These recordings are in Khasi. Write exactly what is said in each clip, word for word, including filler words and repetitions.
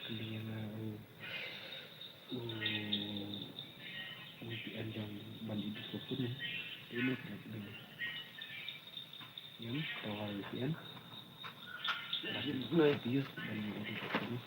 Kali ïa nga u, u, u V P N jong ban edit ka pun ne. Te ne klik dei. Ïa, tawar V P N. Ban use ban edit ka pun ne.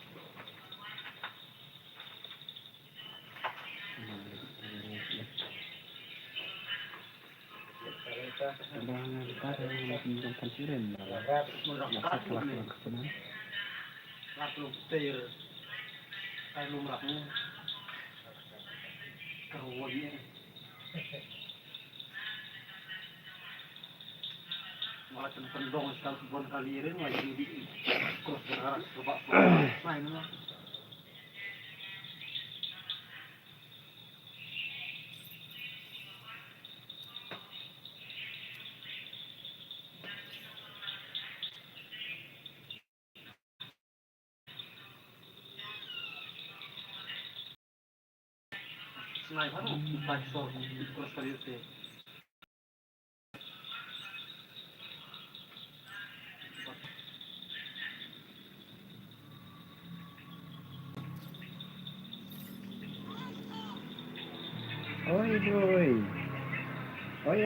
Oi, oi. Oi.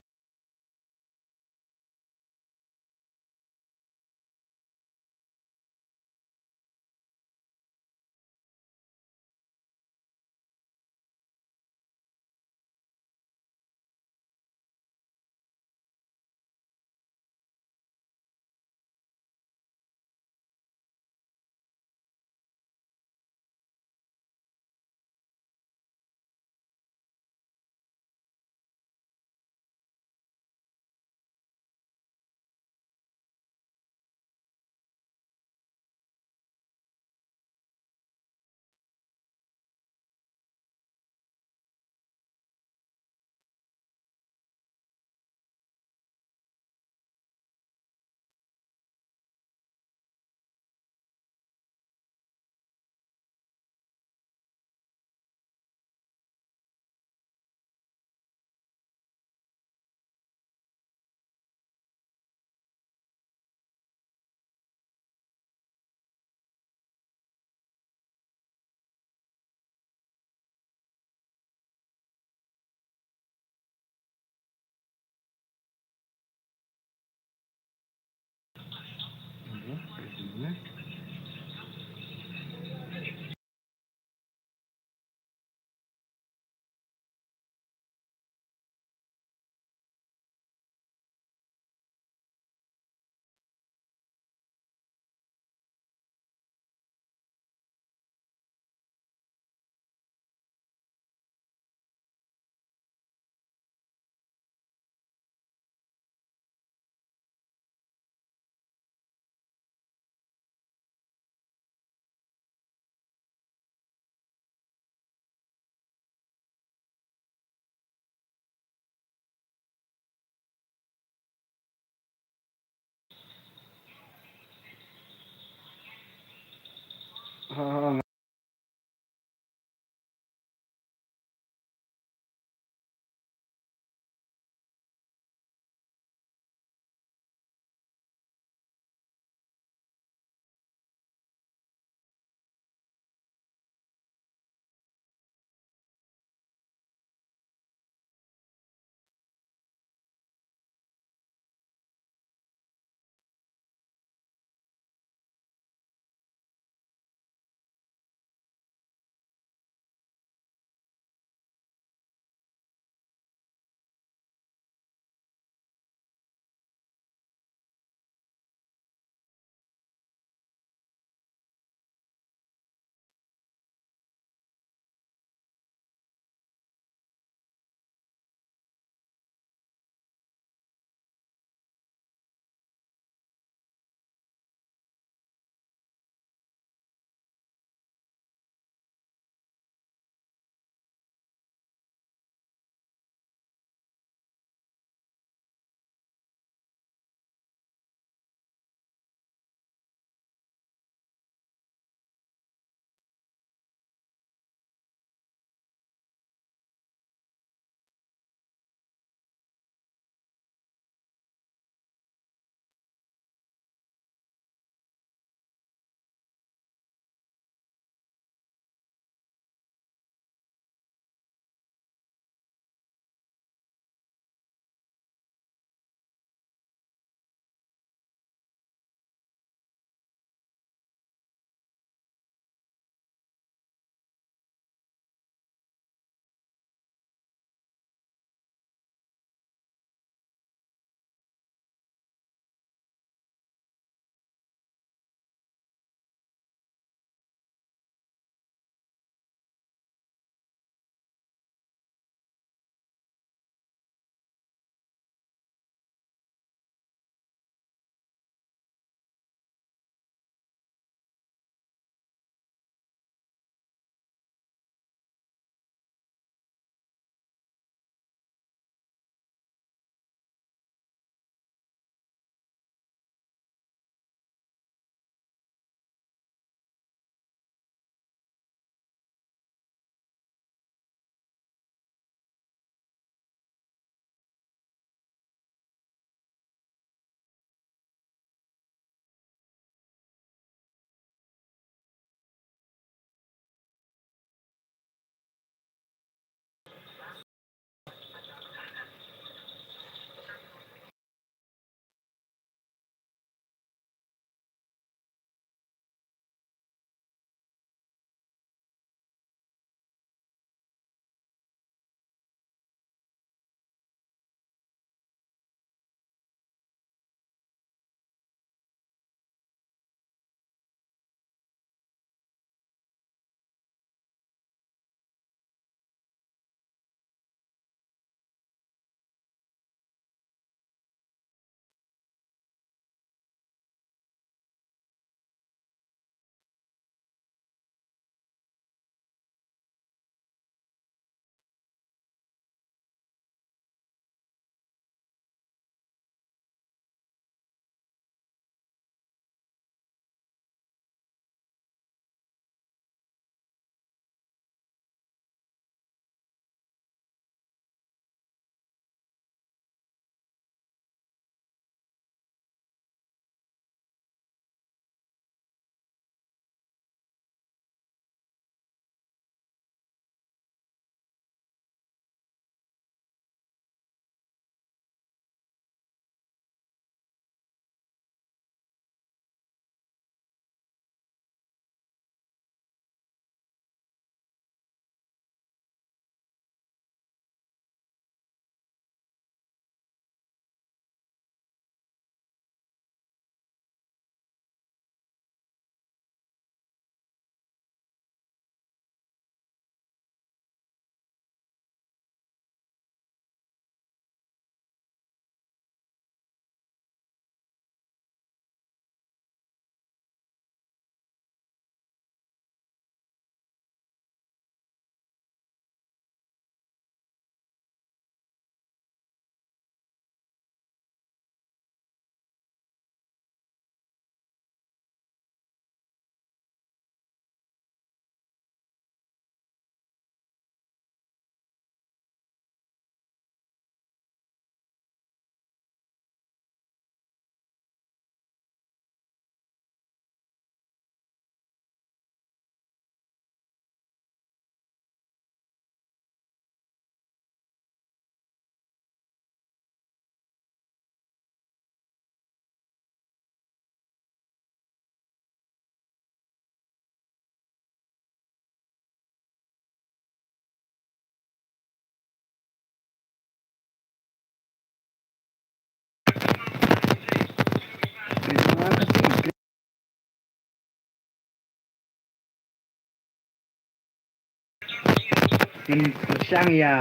Ngin pyrshang ïa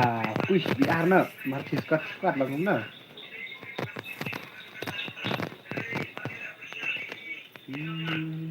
push bit ar na, mar shi squad squad lang na. Hmm.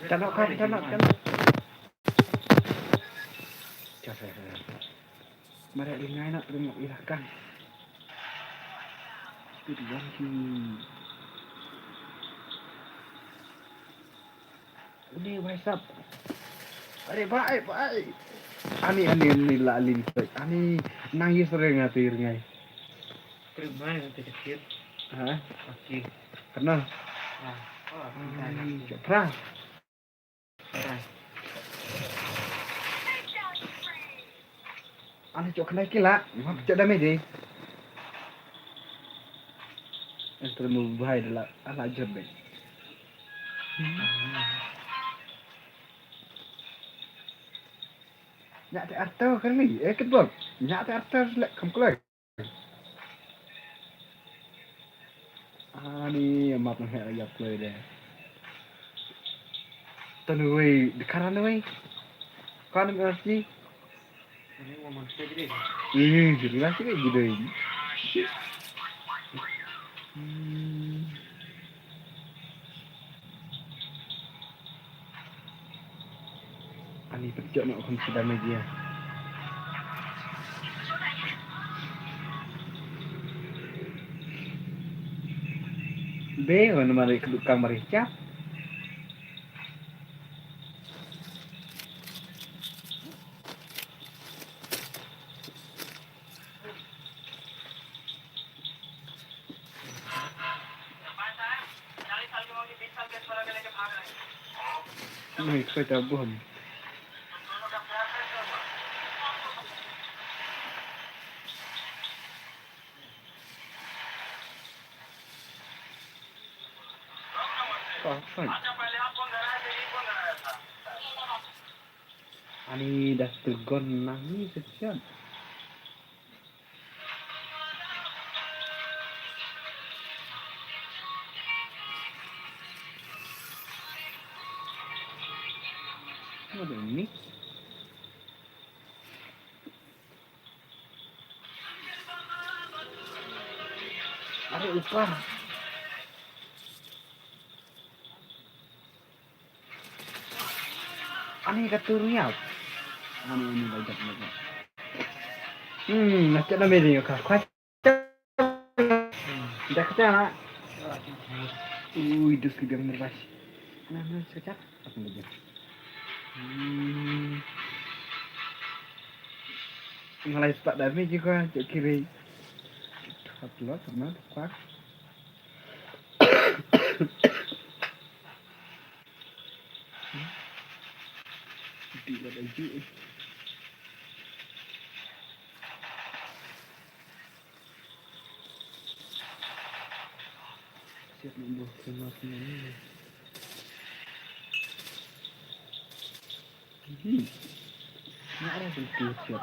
Tanok kan, tanok, tanok. Mare lingai nak tengok irakan. Itu dia sih. Ni, what's up? Are, bye, bye. Ani, ani, ani, la, alin, ani, nangis ring ati ringai. Terima kasih, kecil. Ha? Oke. Kenal? Ah, oh, Ani, kenal. Cok pra. Ah. Ani cok kena kila, ma pecah damai deh. Yang terlalu bahaya adalah anak jebek. Nyak te arto kali, eh, kebok. Nyak te arto selek kam kelai. Ani map nang hek yap kloi de. Tanu wei, dekaran wei. Kan M R C. Ini mau manusia gede. Ini jelas sih gede. Hmm. Ani pynjot noh khun sida media. Be wan mari keduk kamar icap. Mai kata bom. Ani da turgon nahi sejat. Ada ni. Are upar. Ani ka tur ïap. Ani, ani, bajak, bajak. Hmm, macam mana ni ka? Kau dah kata nak? Ui, dus ke biang nervous. Nah, nah, sekejap. Aku bajak. Hmm. Ngalai start dah, meh juga, cek kiri. Hot lot, sama, kuat. Di wat laju. Siap nak buh kemas ni. Hmm. Nak ada tu siap.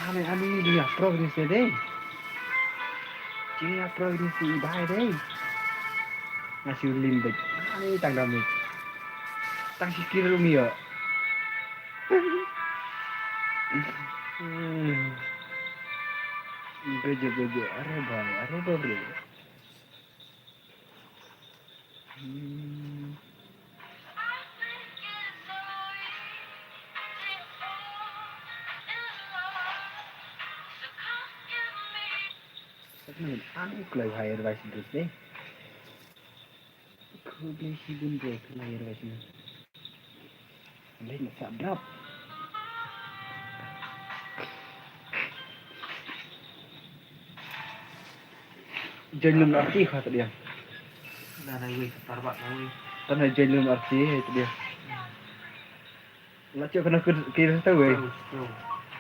Ani, ani, dia progress deh. Dia progress deh, bye deh. Nasi ulim bet. Ani, tang dami. Tang sikir umi yo. Hmm. Gajah, gajah. Are bye, are bye, bro. Hmm. Segmen ani kloi higher voice deh. Khublei shibun bro, khlaiñ ïa ka sien. Lei na sah drop. Join lum arti kha tadiang. Na na wei, tarbat na wei. Tan na join lum arti tadiang. La chok kana kir kir sa wei. True, true.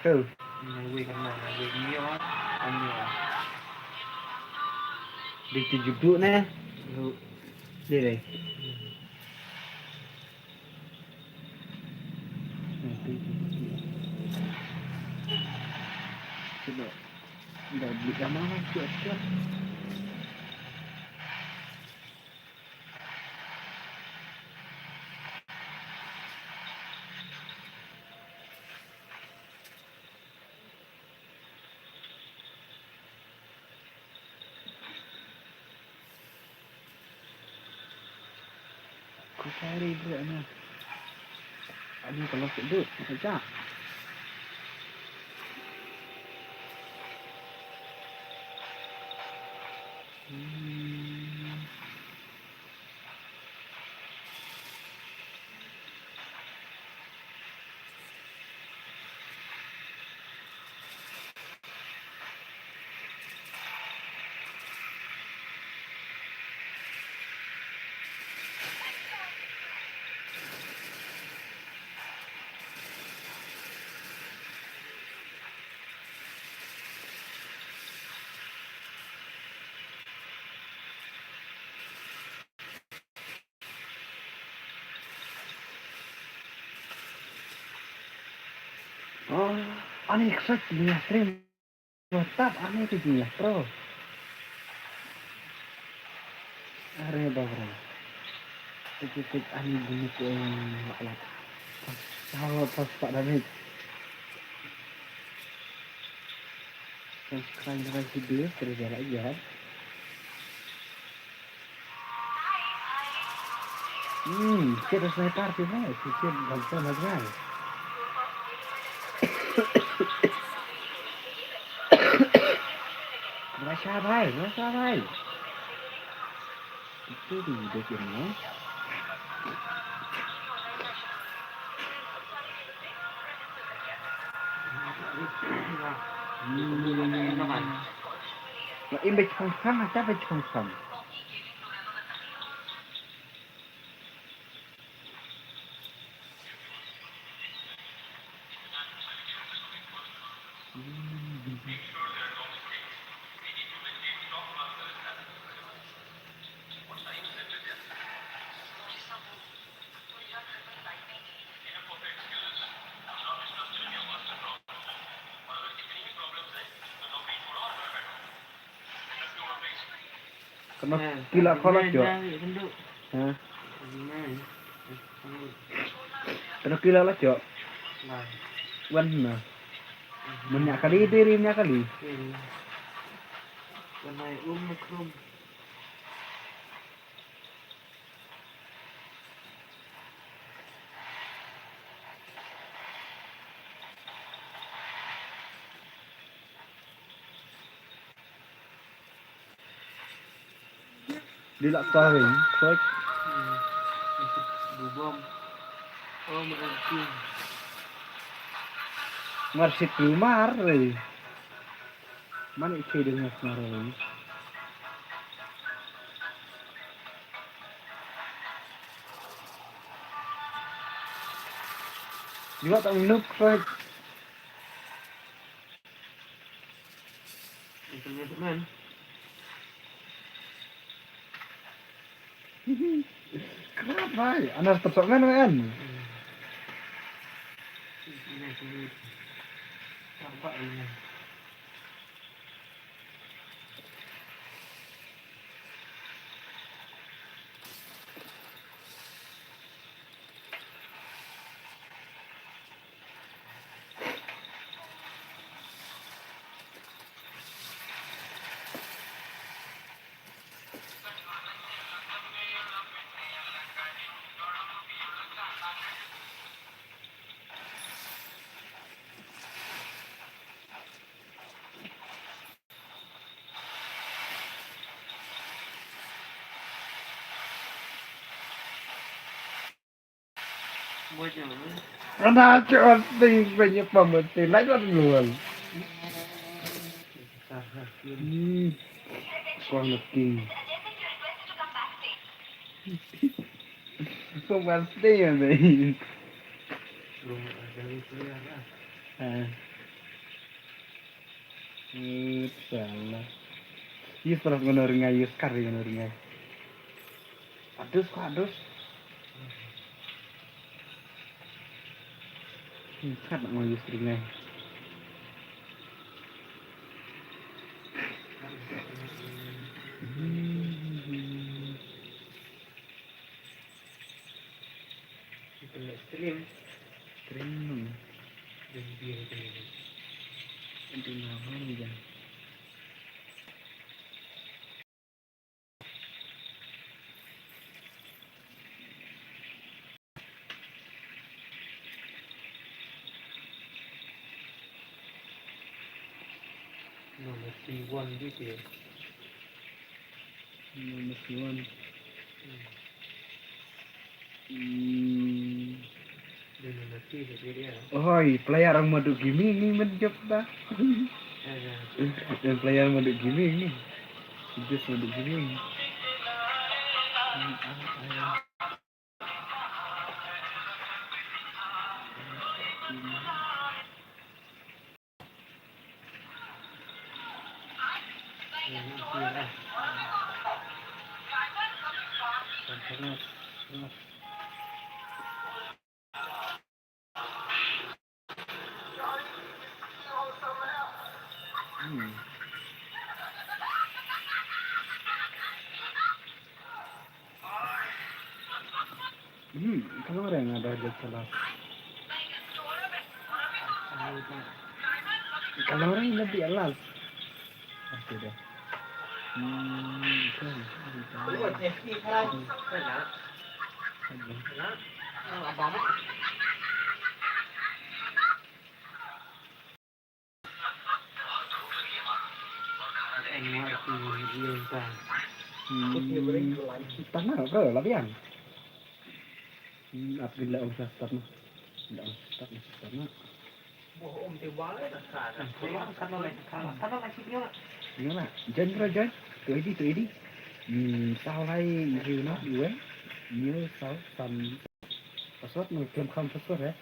True. Na wei kana na wei ni yo. Ani yo. Di ti judu ne. True. Di dei. Cuba. Dah beli kamar lah, siap-siap. Ku cari dulu ni. Ani kalau sedut, pecah. Hmm. Oh, ani kset ni ya, stream. Mantap, ani tu ni ya, pro. Are bawra. Tik tik tik, ani bunyi ku eng maklap. Sawa pas pak damage. Subscribe dengan video kerja lagi ya. Hmm, kit da sniper tu, eh, kit da sniper tu. Masha bhai, masha bhai. Itu tu dia kena. Hmm. Lah, im bej kong sang, ada bej kong sang. Kano kila kho la jok. Ha. Kano kila la jok. Wan na. Menya kali diri menya kali. Wan na um na krum. Di la taring, klik. Bubom. Oh, merhenti. Mar sit lumar, eh. Mana isi dengan semarang? Juga tak menuk, klik. Itu man. Kerap, hai. Anas tepsok man, man. Ini sini. Nampak ini. Ana chot ding banyak pametin lai dua duluan. Hmm. Kuang na ting. Kuang na ting ya ding. Ah. Salah. Yus terus ngono ringai, yus kar ngono ringai. Adus kok adus. Kat ngono yus ringai. Kita nak stream. Stream. Dan dia kena. Nanti nama ni dah. Number three one gitu ya. Number three one. Hmm. Hmm. Dia number three gitu dia. Oi, player ang Madu Gaming ni menjawab dah. Ada. Dan player Madu Gaming ni. Just Madu Gaming. Hmm, ah, ah. Hmm. Hmm, ka long reng ada di kelas. Ka long reng lebih alas. Oke deh. Hmm, oke. Oke. Hmm. Tama, bro, labian. Hmm, ap gila ong sa start na. Gila ong sa start na, start na. Ïa na, join bro, join. Tu edi, tu edi. Hmm, saw lai ïa na, ïa na, saw sam. Password na, khlem kham password eh.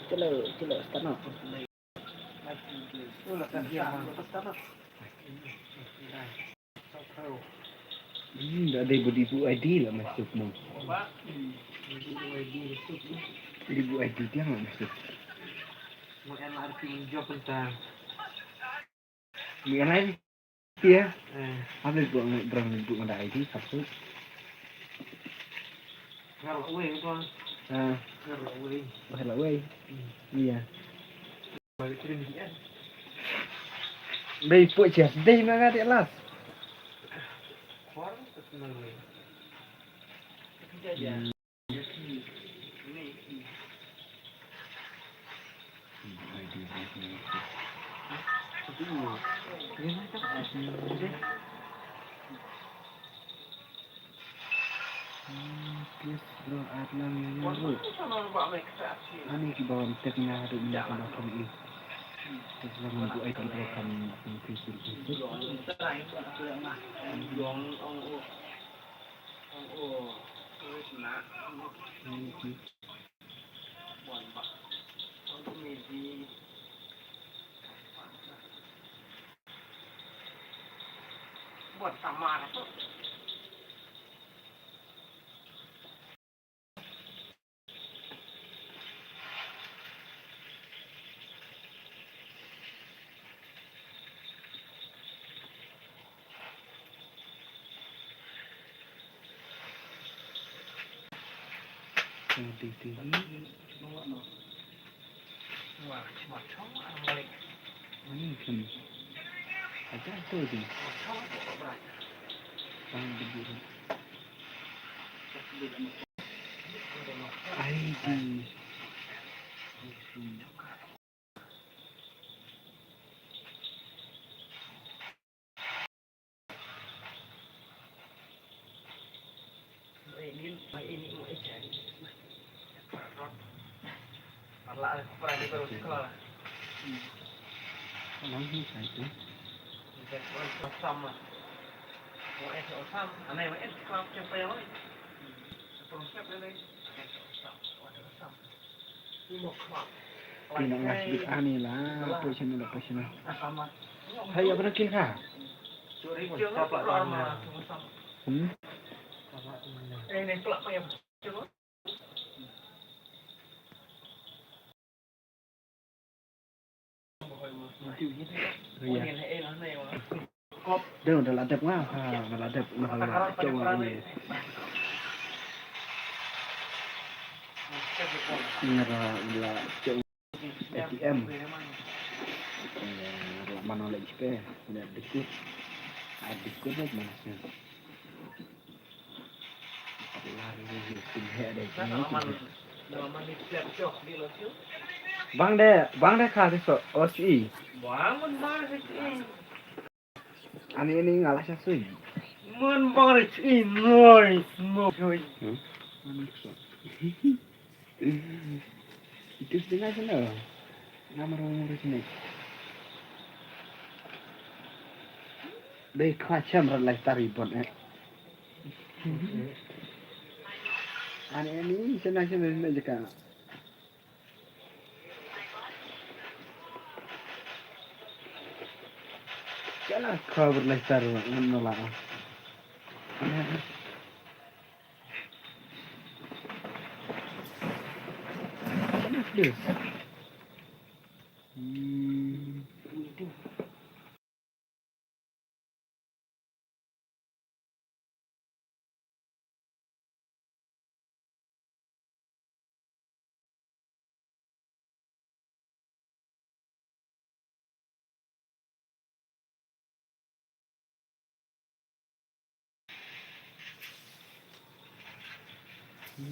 Chalo, chalo, start na. Hmm, da dei budi bu I D la masuk mo. Budi bu I D tiang la masuk. Ngi online tia. Eh. Apa buat ngi berang buat ada I D satu. Ngar la wei tuan. Ah. Ngar la wei. Bah la wei. Hmm. Iya. Balik kirim D N. Dei pok jas dei ma ngat las. Kuar tak kenal wei. Kerja aja. Hmm. Ani ki bawan tek nga haduh ni ka ba kam i. Tek nga ngan buh ai ki ba kam i. Ani ki. Ina ngas bit ani la, poi sini la, poi sini. Hai, apa nak kira? Hmm? Iya. Dang, da la dep nga, ha, da la dep nga, ha, la dep nga, ha. Nga la, la A T M. Nga la mano la ispe, la dikut. A dikut la mana sih. Bang de, bang de ka de so, O C E. Ani, ani nga la sha sui. Mon bang rich in noise mo sui. Hmm? Ani so. Itu sedang aja lo. Nama rumah rumah sini. Dei kha chem rat lai tari bon eh. Ani, ani sana sana na jaka. Kala cover lai tar ngan nala. Kala please. Hmm. Chem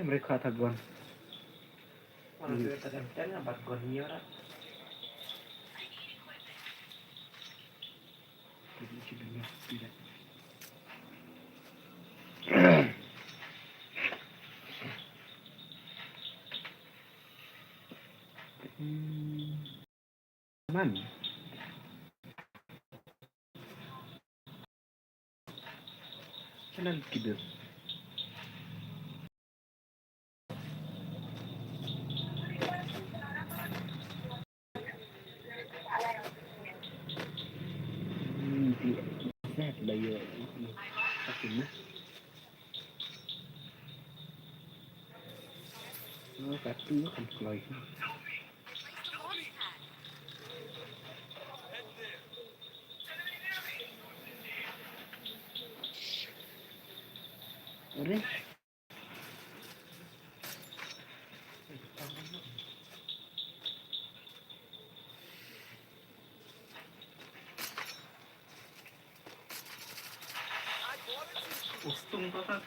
re kha ta gon. Wan re ta dem ten abat gon nyo ra. Hmm. Man. Channel kider. Hmm, di set la yo. Akin na. Oh, katu kan kloi. Are. Ustung banget.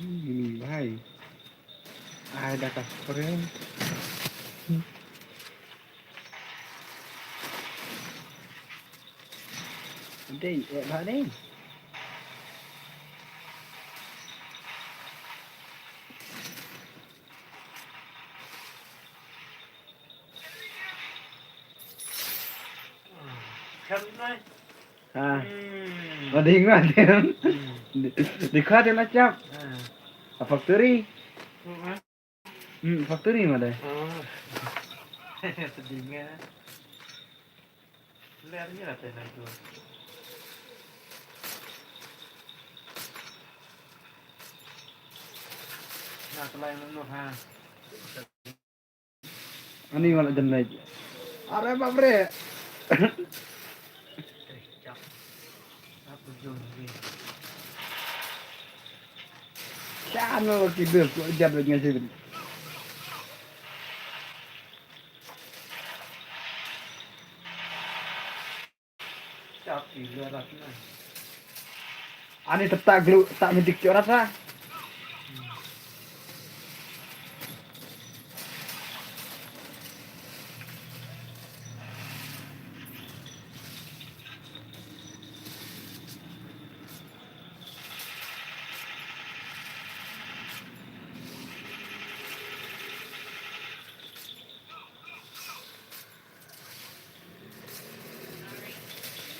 Hmm, ini bahai. Ai, dah tak keren. Dei, eh, bah dei. Khan nai. Ha. Hmm. Wading wading. Hmm. Di, di kha dia macam. Ha. A factory. Hmm. Hmm, factory ma dei. Oh. Sedih nga. Ler ni lah tenang tu. Nah, selain menurut ha. Ani wala jan leit. Are bap re. Chano ki bil ku jab leit ngai sibin. Ani tep tak glu tak midik corat sa.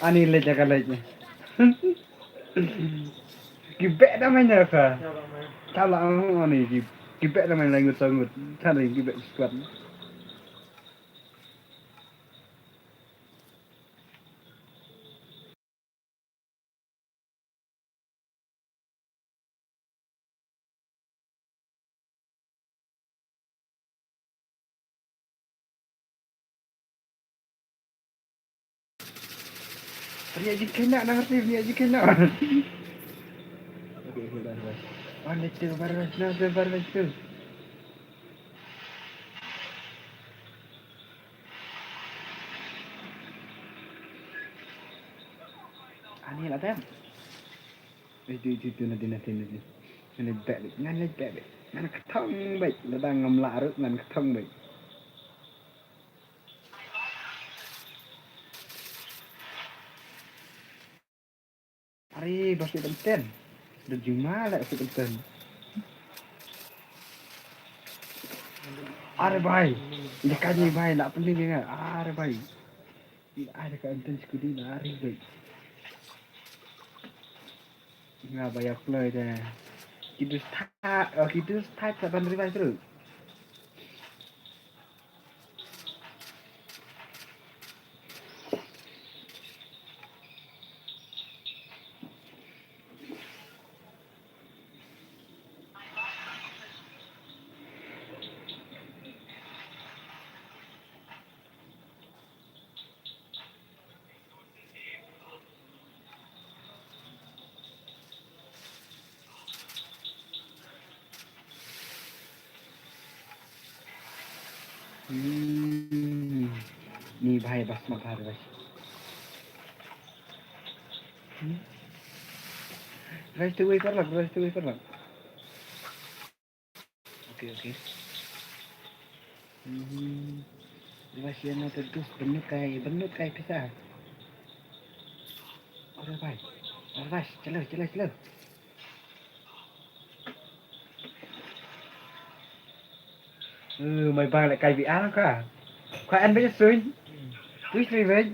Ani leit ka leit. Ki beh da main ka. Tala ani ki, ki beh da main langut sangut. Tala ki beh squad. Niat jingkena nang arti niat jingkena. Okey, okey, baris, baris. One, two, baris, baris, no, two, baris, baris, two. Ani la tem. Eh, tu, tu, tu, nanti, nanti, nanti. Ngan leit beh beit, ngan leit beh beit. Ngan kthong beit, lada ngam lah ruh ngan kthong beit. Are ba shu tenten. Da jingma la shu tenten. Are bai. Ïa kane bai la pynlong ïa nga. Are bai. Ïa are ka tenten skudi la are bai. Nga ba ïa kloi de. Ki dus ta, oh, ki dus ta sa ban revive terus. Hmm. Ni bhai bas mat bhai bas. Hmm. Rise to way parlok, rise to way parlok. Okay, okay. Hmm. Rise ya na terus benut kai, benut kai pisa. Ore bhai. Ore bhai, chalo, chalo, chalo. Ơ, mai bang leh kai bi ar ka. Ka an bej suin. Push ni bej.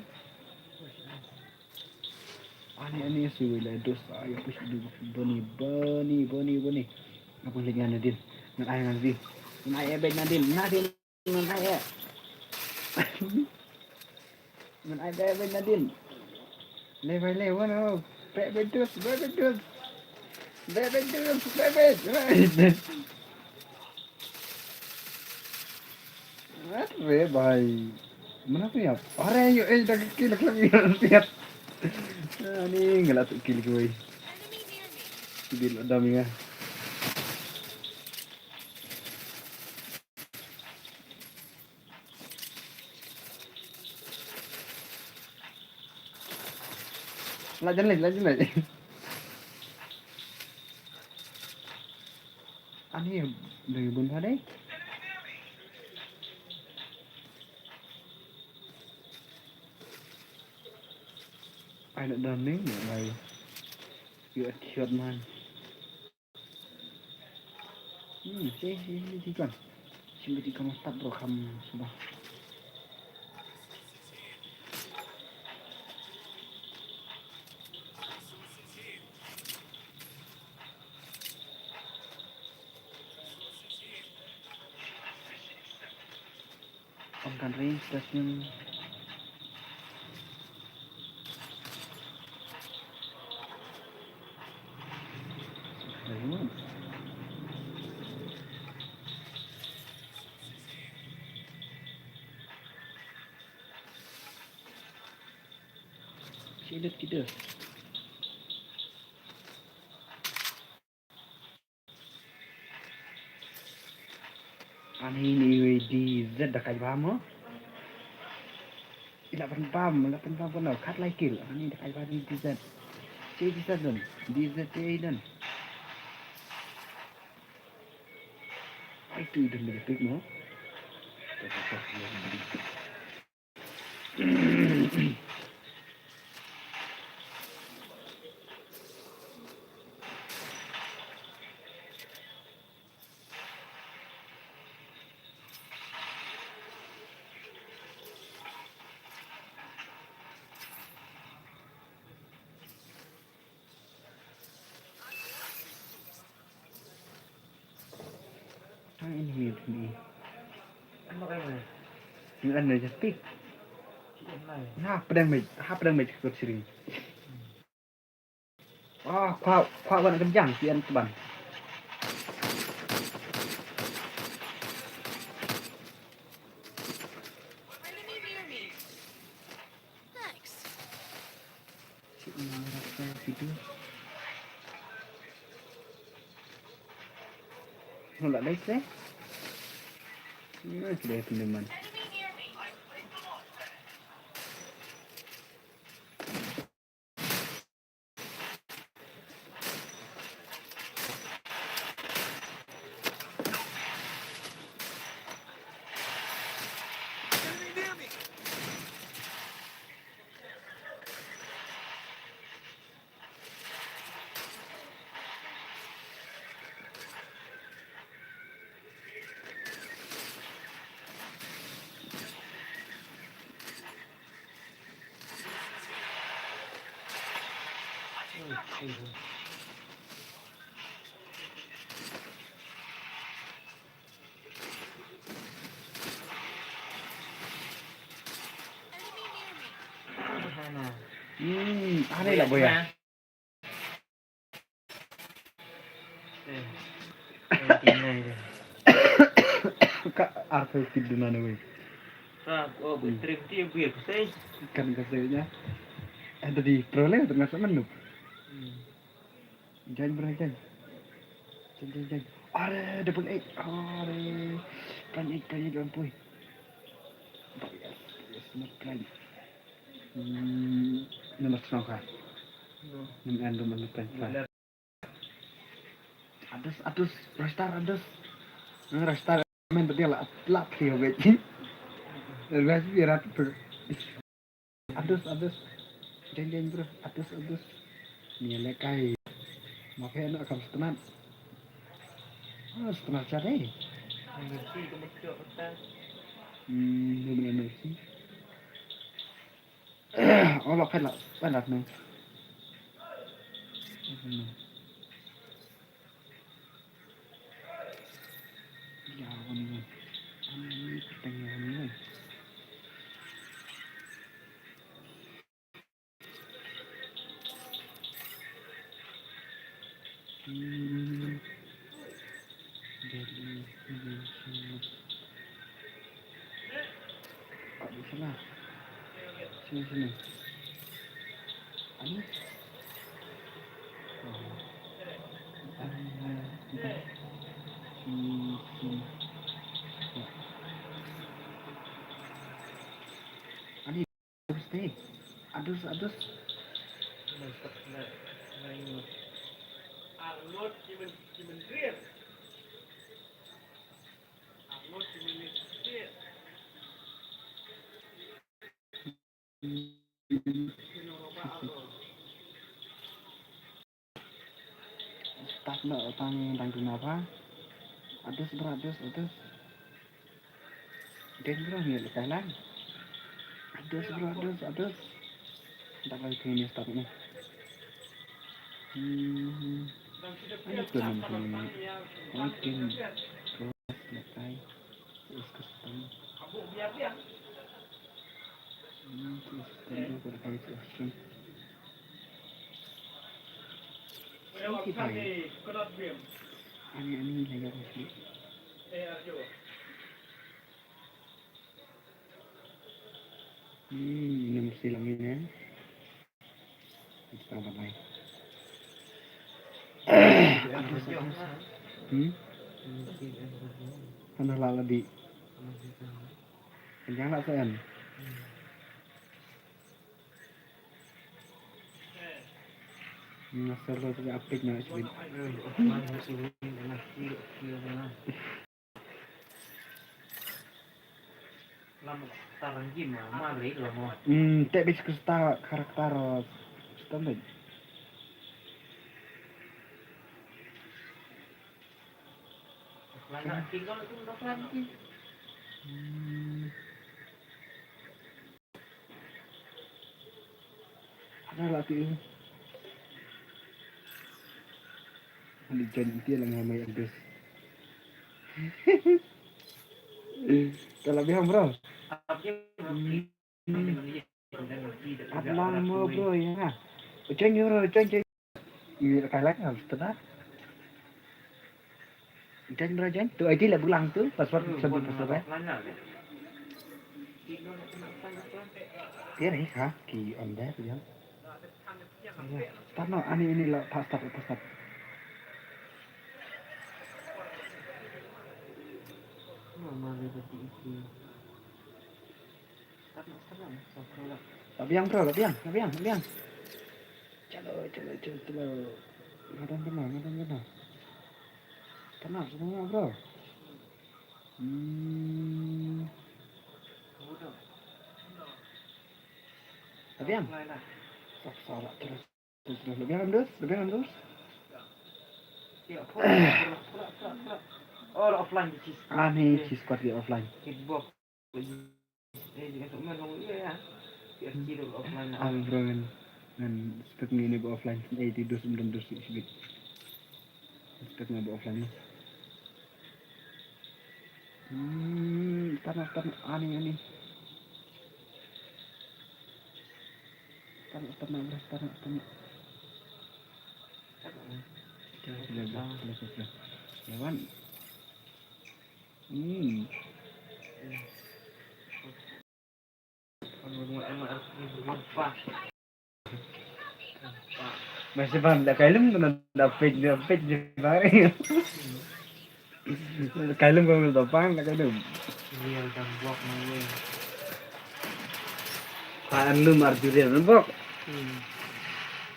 Ani, ani suin leh dos ay push du bani, bani, bani, bani. Apa lagi Nadin? Ngan ay Nadin. Ngan ay bej Nadin. Nadin. Ngan ay. Ngan ai bebe Nadin. Le bai le wan o. Bebe dus, bebe dus. Bebe dus, bebe. Mat re bai. Mana tu ya? Are yo eh dah kil kil ya. Ani ngelak tu kil koi. Bil dam ya. Lah jan leh, lah jan leh. Ani dei bun tha dei. Ai na dam ni, ai. You a cute man. Hmm, si, si, si, si, kan. Si, si, kan, stop, bro, kam, sudah. Ong kan ring station. Silit kita. Ani ni wei D Z da kai ba mo. Ila pan bam, ila pan bam kono, kat lai kil. Ani da kai ba D Z. Che D Z don. D Z che don. Ai tu don da pik mo. Ang ini mi ni. Ano kayo mo? Yung ano, just pick. Ano? Ha, pedang may, ha, pedang may kut siring. Ah, kwa, kwa wan kencang, pian teban. Thanks. Si ina rasa video. Nolak dai kre. Nah, kre pendeman. Hmm, are la boya. Ka arthur kiduna ne wei. Ka ko bu trim ti bu ya kusai. Kan ka sai nya. Ada di pro le tengah sana nup. Jan bro jan. Jan jan jan. Are double eight. Are. Kan eight kan eight wan pui. Hmm, number strong ka. Nym en dum number strong. Adus, adus, roster, adus. Nang roster, men betul lah, lah, pria bet. Las birat tu. Adus, adus. Jeng, jeng, bro. Adus, adus. Ni lekai. Makai nak kam setenat. Oh, setenat cari. Energi ke betul, betul. Hmm, belum energi. Oh, lo, phet la, phet la, no. Ya, ano yun? Ano yun? Patay na ano yun? Hmm. Deadly Prevention. Tak bisa lah. Sini, sini. Ani. Oh. Ani, ani, sini, sini. Ya. Ani. Adus ni. Adus, adus. Arngut kimen kimen krier. Arngut kimen krier. Start noh tang dang duna ba. Adus bro, adus, adus. Deng bro, ni lekai lang. Adus bro, adus, adus. Dak lai kini start ni. Hmm. Ani tu nam kini. Ani kini. Terus lekai. Terus ke start. Hmm, terus ke start. Terus ke start. Ani, ani, layer ni. Hmm, ini mesti lang ini, ya. Kita tambah lain. Hmm? Mana lah lebih? Kenyang lah, sayang. Nasa lo tu apik na sibit. Hmm, te bis kristal karakter standard. Hmm. Ada lah tu. Ada janji dia lah ngamai habis. Kalau biar bro. Abang mo bro ya. Janji bro, janji. Ini kalah kan, betul tak? Join bro, join. Tu I D lah bulang tu, password sampai password eh. Dia ni ha, ki on there tu ya. Start no, ani ini lah, start, start, start. Mama dia tu. Labiang bro, labiang, labiang, labiang. Chalo, chalo, chalo, chalo. Ngadang kena, ngadang kena. Tenang, tenang bro. Hmm. Labiang. Sok, sok, terus. Terus, terus. Lebih halus, lebih halus. Oh, offline di cheese. Ah, ni cheese kuat di offline. Kickbox. Eh, di kasut mana ya? P S G tu offline lah. Ah, bro, ngan, ngan spek ni ni offline. Eh, di dus, dus, dus, dus. Spek ni offline ni. Hmm, tanah, tanah, ani, ani. Tanah, tanah, beras, tanah, tanah. Sila, sila, sila, sila. Lawan. Hmm. Masih bang, dah kailem tu, dah page, dah page je bang. Kailem kau dah bang, dah kailem. Real dan buat main. Pa an lum ar jurian bok.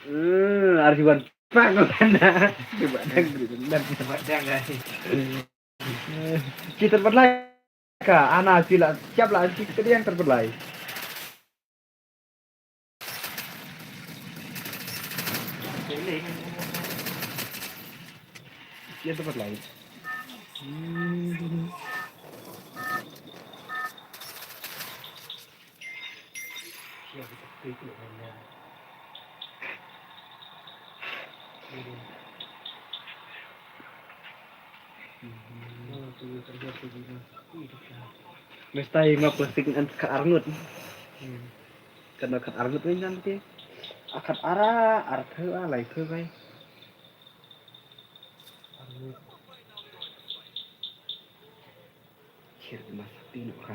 Hmm, ar juan pak ko kan. Di badang, di badang. Di badang ai. Kita berdalai ka ana sila siap lah kita yang terberdalai. Yang terberdalai. Hmm. Mesti ma plastik an ka arngut. Kan ka arngut ni nanti. Akat ara, arthe, alai the bai. Shit, masa pino ka.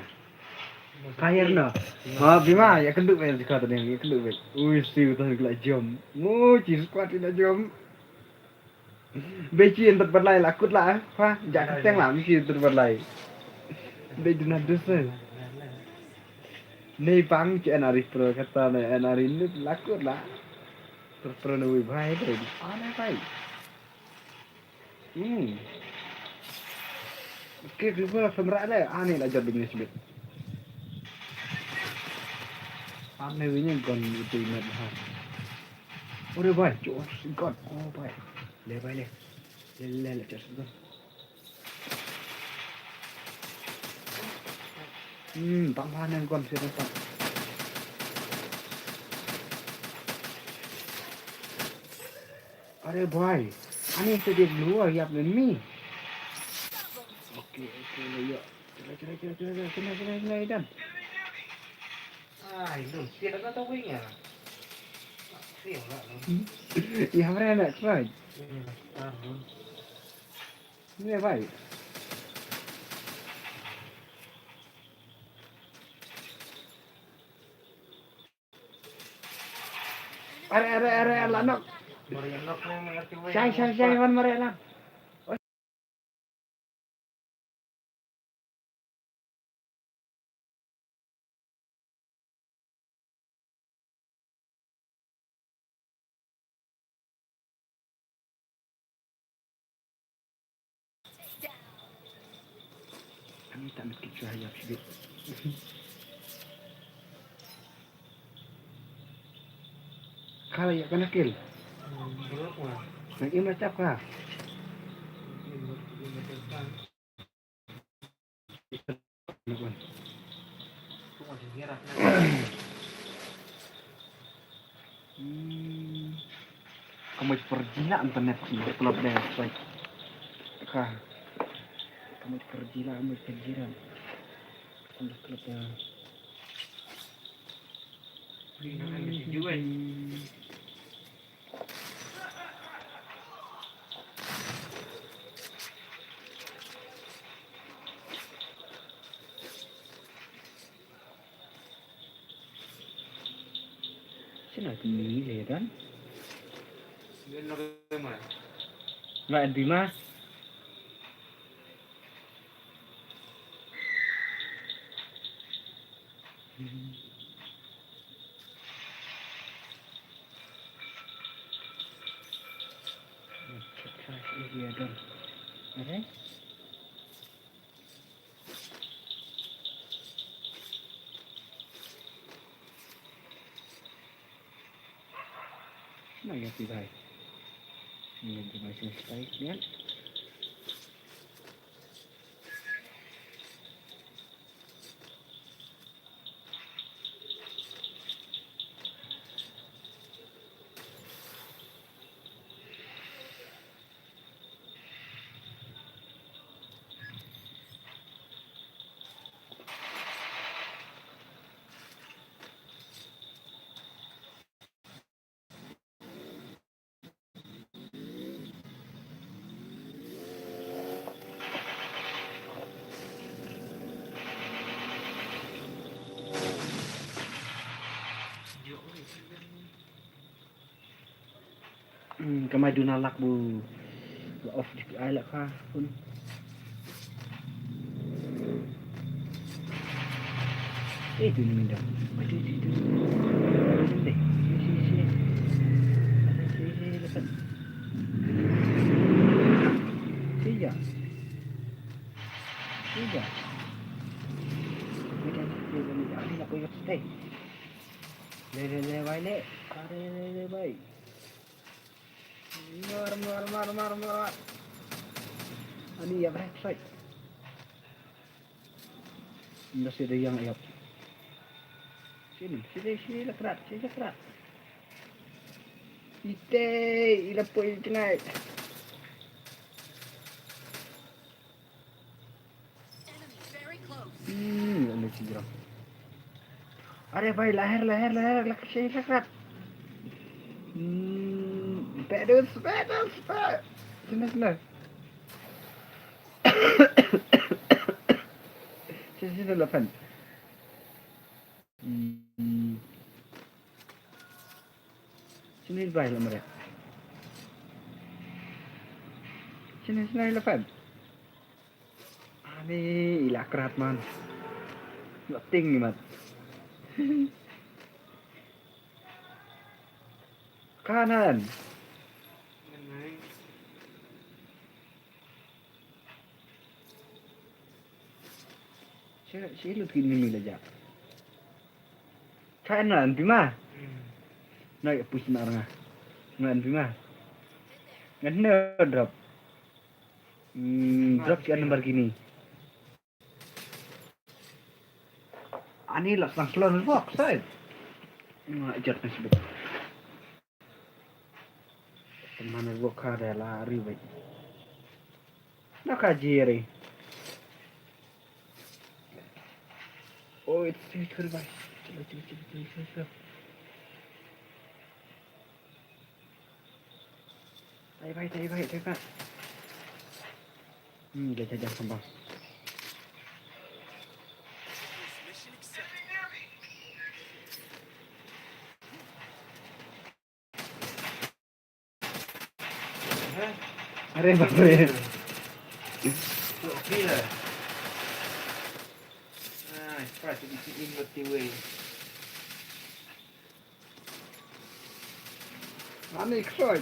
Kaya no. Ha, bima, ya kenduk bai, jika tadi, ya kenduk bai. Ui, si, udah kena jom. Mu, cheese squad kena jom. Beci yang terpedlai lah, kut lah, eh. Ha, jak kenteng lah, beci yang terpedlai. Beci nadus, eh. Ni bang, ci en ari pro, kata ni, en ari ni, lah, kut lah. Pro, pro ni, wih, bai, bai. Aneh, bai. Hmm. Okey, keluar samrak le. Ah, ni lah jot bini sibit. Aneh bini gon itu imat ha. Ore bai, cus gon. Oh bai. Le bai le. Le le le cus gon. Hmm, tang mana gon sini tang. Are boy, ani sa dia blue ah, yap len mi. Okey, okey, le, ya. Cerai, cerai, cerai, cerai, cerai, cerai, cerai, cerai, dan. Ai, lu, sia dah kata wing ah. Sia lah, lu. Ya, mana nak, right? Ini lah, ah, lu. Ini lah, baik. Are, are, are, are, la nok. Shai, shai, shai, wan mareh la. Ani tak mesti cuah ya, sibit. Kala ya kena kill. Nang im lah cap ka. Hmm. Ka mut pyrjila internet ka klop de, ka. Ka mut pyrjila, ka mut pyrjila. Ka mut klop de. Hmm. Sila tu ni le dan. Ngai di ma. Nah, ya, tiba. Ini tiba selesai, ya. Hmm, kamai duna lak bu. La off D P I la ka pun. Eh, tu ni minda. Wait, wait, wait, wait. Sini, sini, sini. Sini, sini, sini, lepas. Sini ya. Sini ya. Wait, wait, wait, wait, wait. Ah, ni nak koyak stay. Le, le, le, bye, le. Ah, le, le, le, bye. Mar, mar, mar, mar, mar. Ani ya, bye, sorry. Nda sida yang ïap. Sini, sini, sini la krat, sini la krat. Ite, ila poi tonight. Hmm, ini sijram. Are bhai, lahir, lahir, lahir, la krat, sini la krat. Hmm, pedus, pedus, pedus. Sini, sini. Sini, sini, la pen. Hmm. Sini bhai la mare. Sini, sini la pen. Ani ila krat man. Nothing mat. Kanan. Sila, sila kini ni la ja. Kanan pima. Na ya push na nga. Ngan pima. Ngan ne drop. Hmm, drop ki number kini. Ani la sang slow ni bok, sai. Nga jat ni sebab. Teman ni bok ka da lari baik. Nak kaji ri. Oh, it's too good, bhai. Chalo, chalo, chalo, chalo, chalo, chalo. Tai bhai, tai bhai, tai bhai. Hmm, dia jajan sambal. Are bapre. Gila. Ah, surprise, it's in the way. Ani ksoy.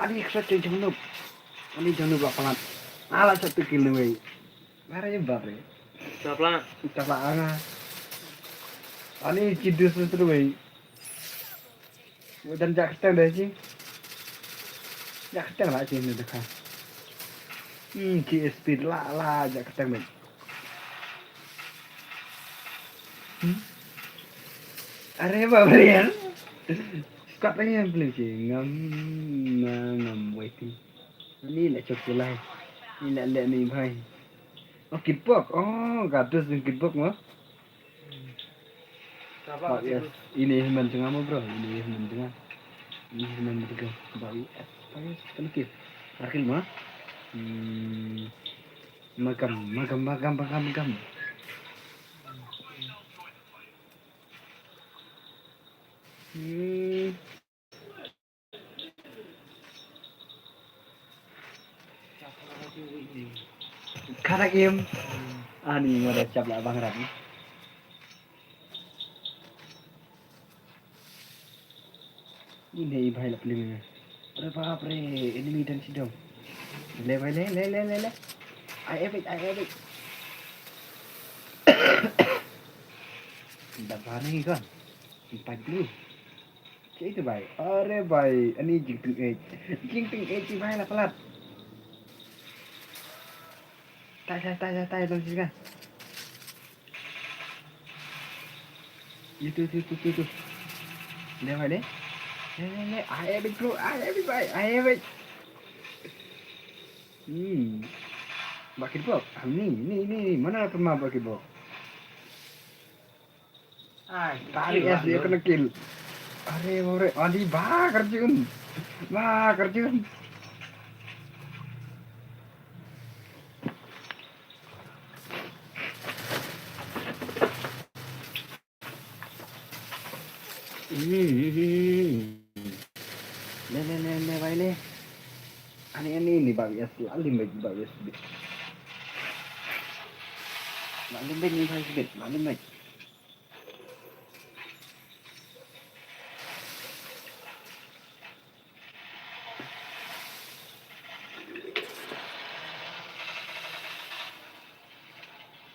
Ani ksoy jong nup. Ani jong nup la palat. Ala satu kilo wei. Mare bapre. Chapla. Chapla anga. Ani chidus satu wei. Wajan jak keteng deh, Ci. Jak keteng lah, Ci, ni dekat. Hmm, Ci, speed lah, lah, jak keteng deh. Hmm? Are bapre. Squad lagi yang paling, Ci. Ngam, ngam, waiting. Ni la chok lai. Ni la le ni bhai. Oh, kitbok. Oh, gadus ni kitbok mo. Bak yes. Ini himman tengah mo, bro. Ini himman tengah. Ini himman tengah. Bak yes. Bak yes. Kan okey. Akhir mah. Hmm. Magam, magam, magam, magam, magam. Hmm. Karak im. Ani mara chap la bang rat. Ini bhai la pling. Are bapre, enemy dan sidong. Le bhai le, le, le, le, le. Ai epic, ai epic. Dah panik kan. Empat dulu. Cik tu bhai. Are bhai, ani jingting eh. Jingting eh, cik bhai la palat. Tai, tai, tai, tai, tai, dong sini kan. Itu, itu, itu, itu, itu. Dia bhai deh. Le, le, le. Ai epic bro, ai epic bhai, ai epic. Hmm. Bak kitbok. Ah, ni, ni, ni, ni. Mana pernah bak kitbok? Ai, tari es dia kena kill. Are, are, adi ba kerjun. Ba kerjun. Hmm, hmm, hmm, hmm. Le, le, le, le, bhai, le. Ani, ani, ni, bhai, yes, la lim bhai, bhai, yes, bhai. La lim bhai, ni, bhai, bhai, la lim bhai.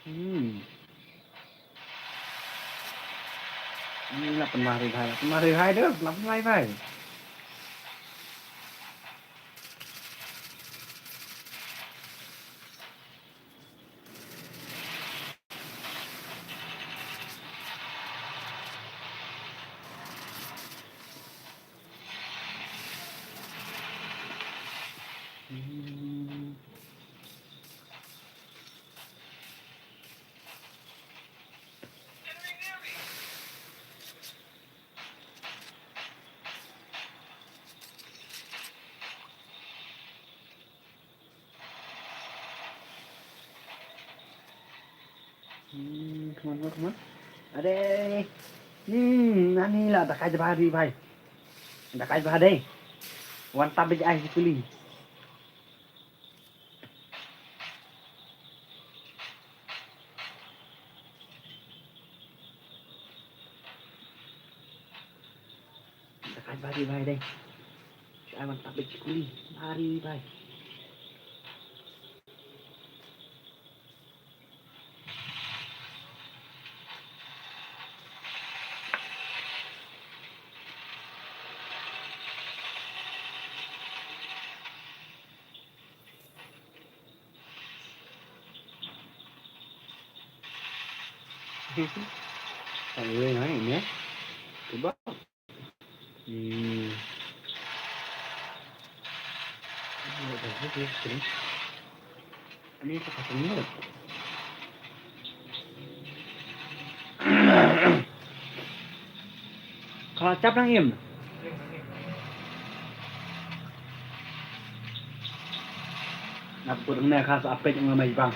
Hmm. Hmm, la pynmari bhai, la pynmari bhai, duh, la pynmari bhai. Hmm. Hmm, come on, come on. Ade. Hmm, ani la da kai bha ri bhai. Da kai bha dei. Wan tap bej ai kuli. Da kai bha ri bhai dei. Ai wan tap bej kuli. Bha ri bhai. Ang uwi ngai ne. Coba. Hmm. Ini tak ketemu. Ka la chap nang im. Nap kut ne ka sa apek ngamai bang.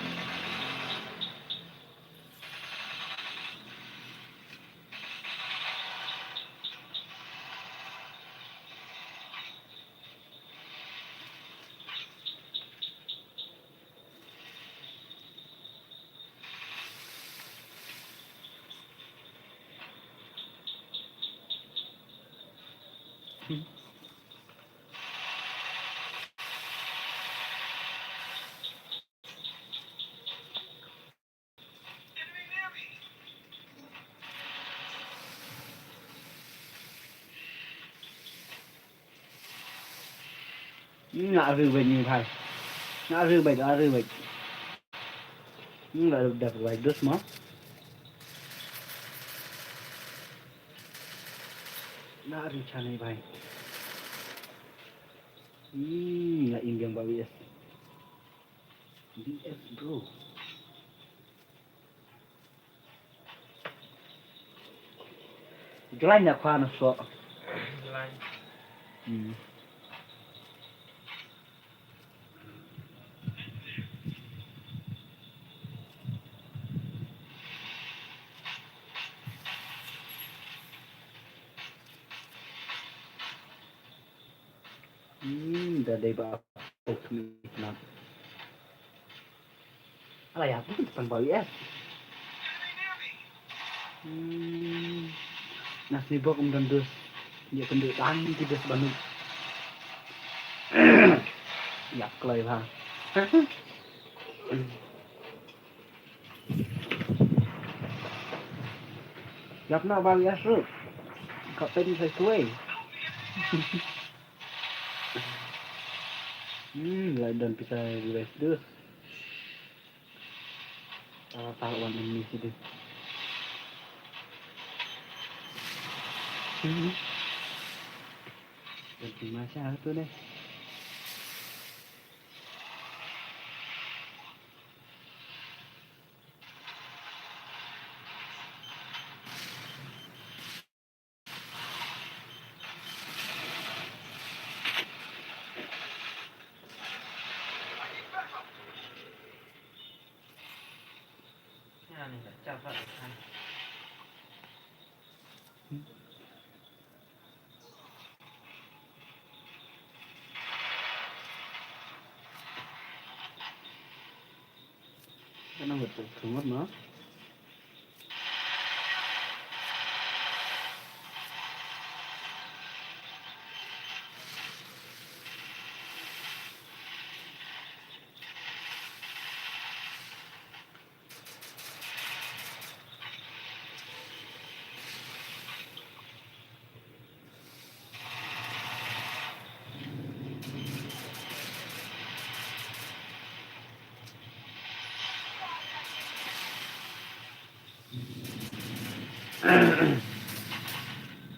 Nga rui beit ni bhai. Nga rui beit, nga rui beit. Nga da provide dus mo. Nga rui chane bhai. Hmm, nga Indian ba B S. B S bro. Jlain na khwa na so. Jlain. Hmm. Hmm, da dei ba pok ni na. Ala ya pun tang ba yes. Hmm. Nasi bok um dan dus. Dia kendu tang ki dus banu. Ya kloi ba. Yap na ba ya su. Ka pen sai suai. Hmm, la don pisa guys tu. Ah, tahu wan ini sih tu. Hmm. Dan pisa tu deh. Nang betul, kemot, no?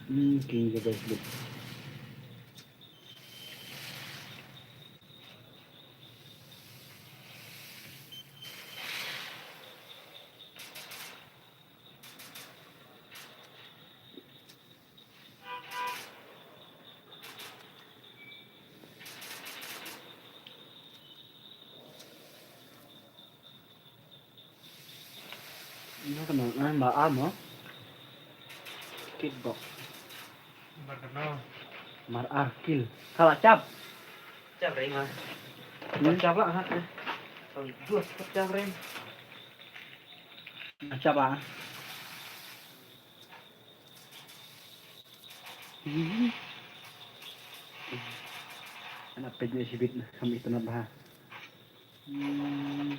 Hmm, king the best look. Ino kano, eh, mar ar mo? Kickbox. Mar kano? Mar ar kill. Kala chap. Chap ring ma. Hmm? Chap la ha. Dua chap ring. Chap la. Ana peit ne shibit na kam itanat bha. Hmm.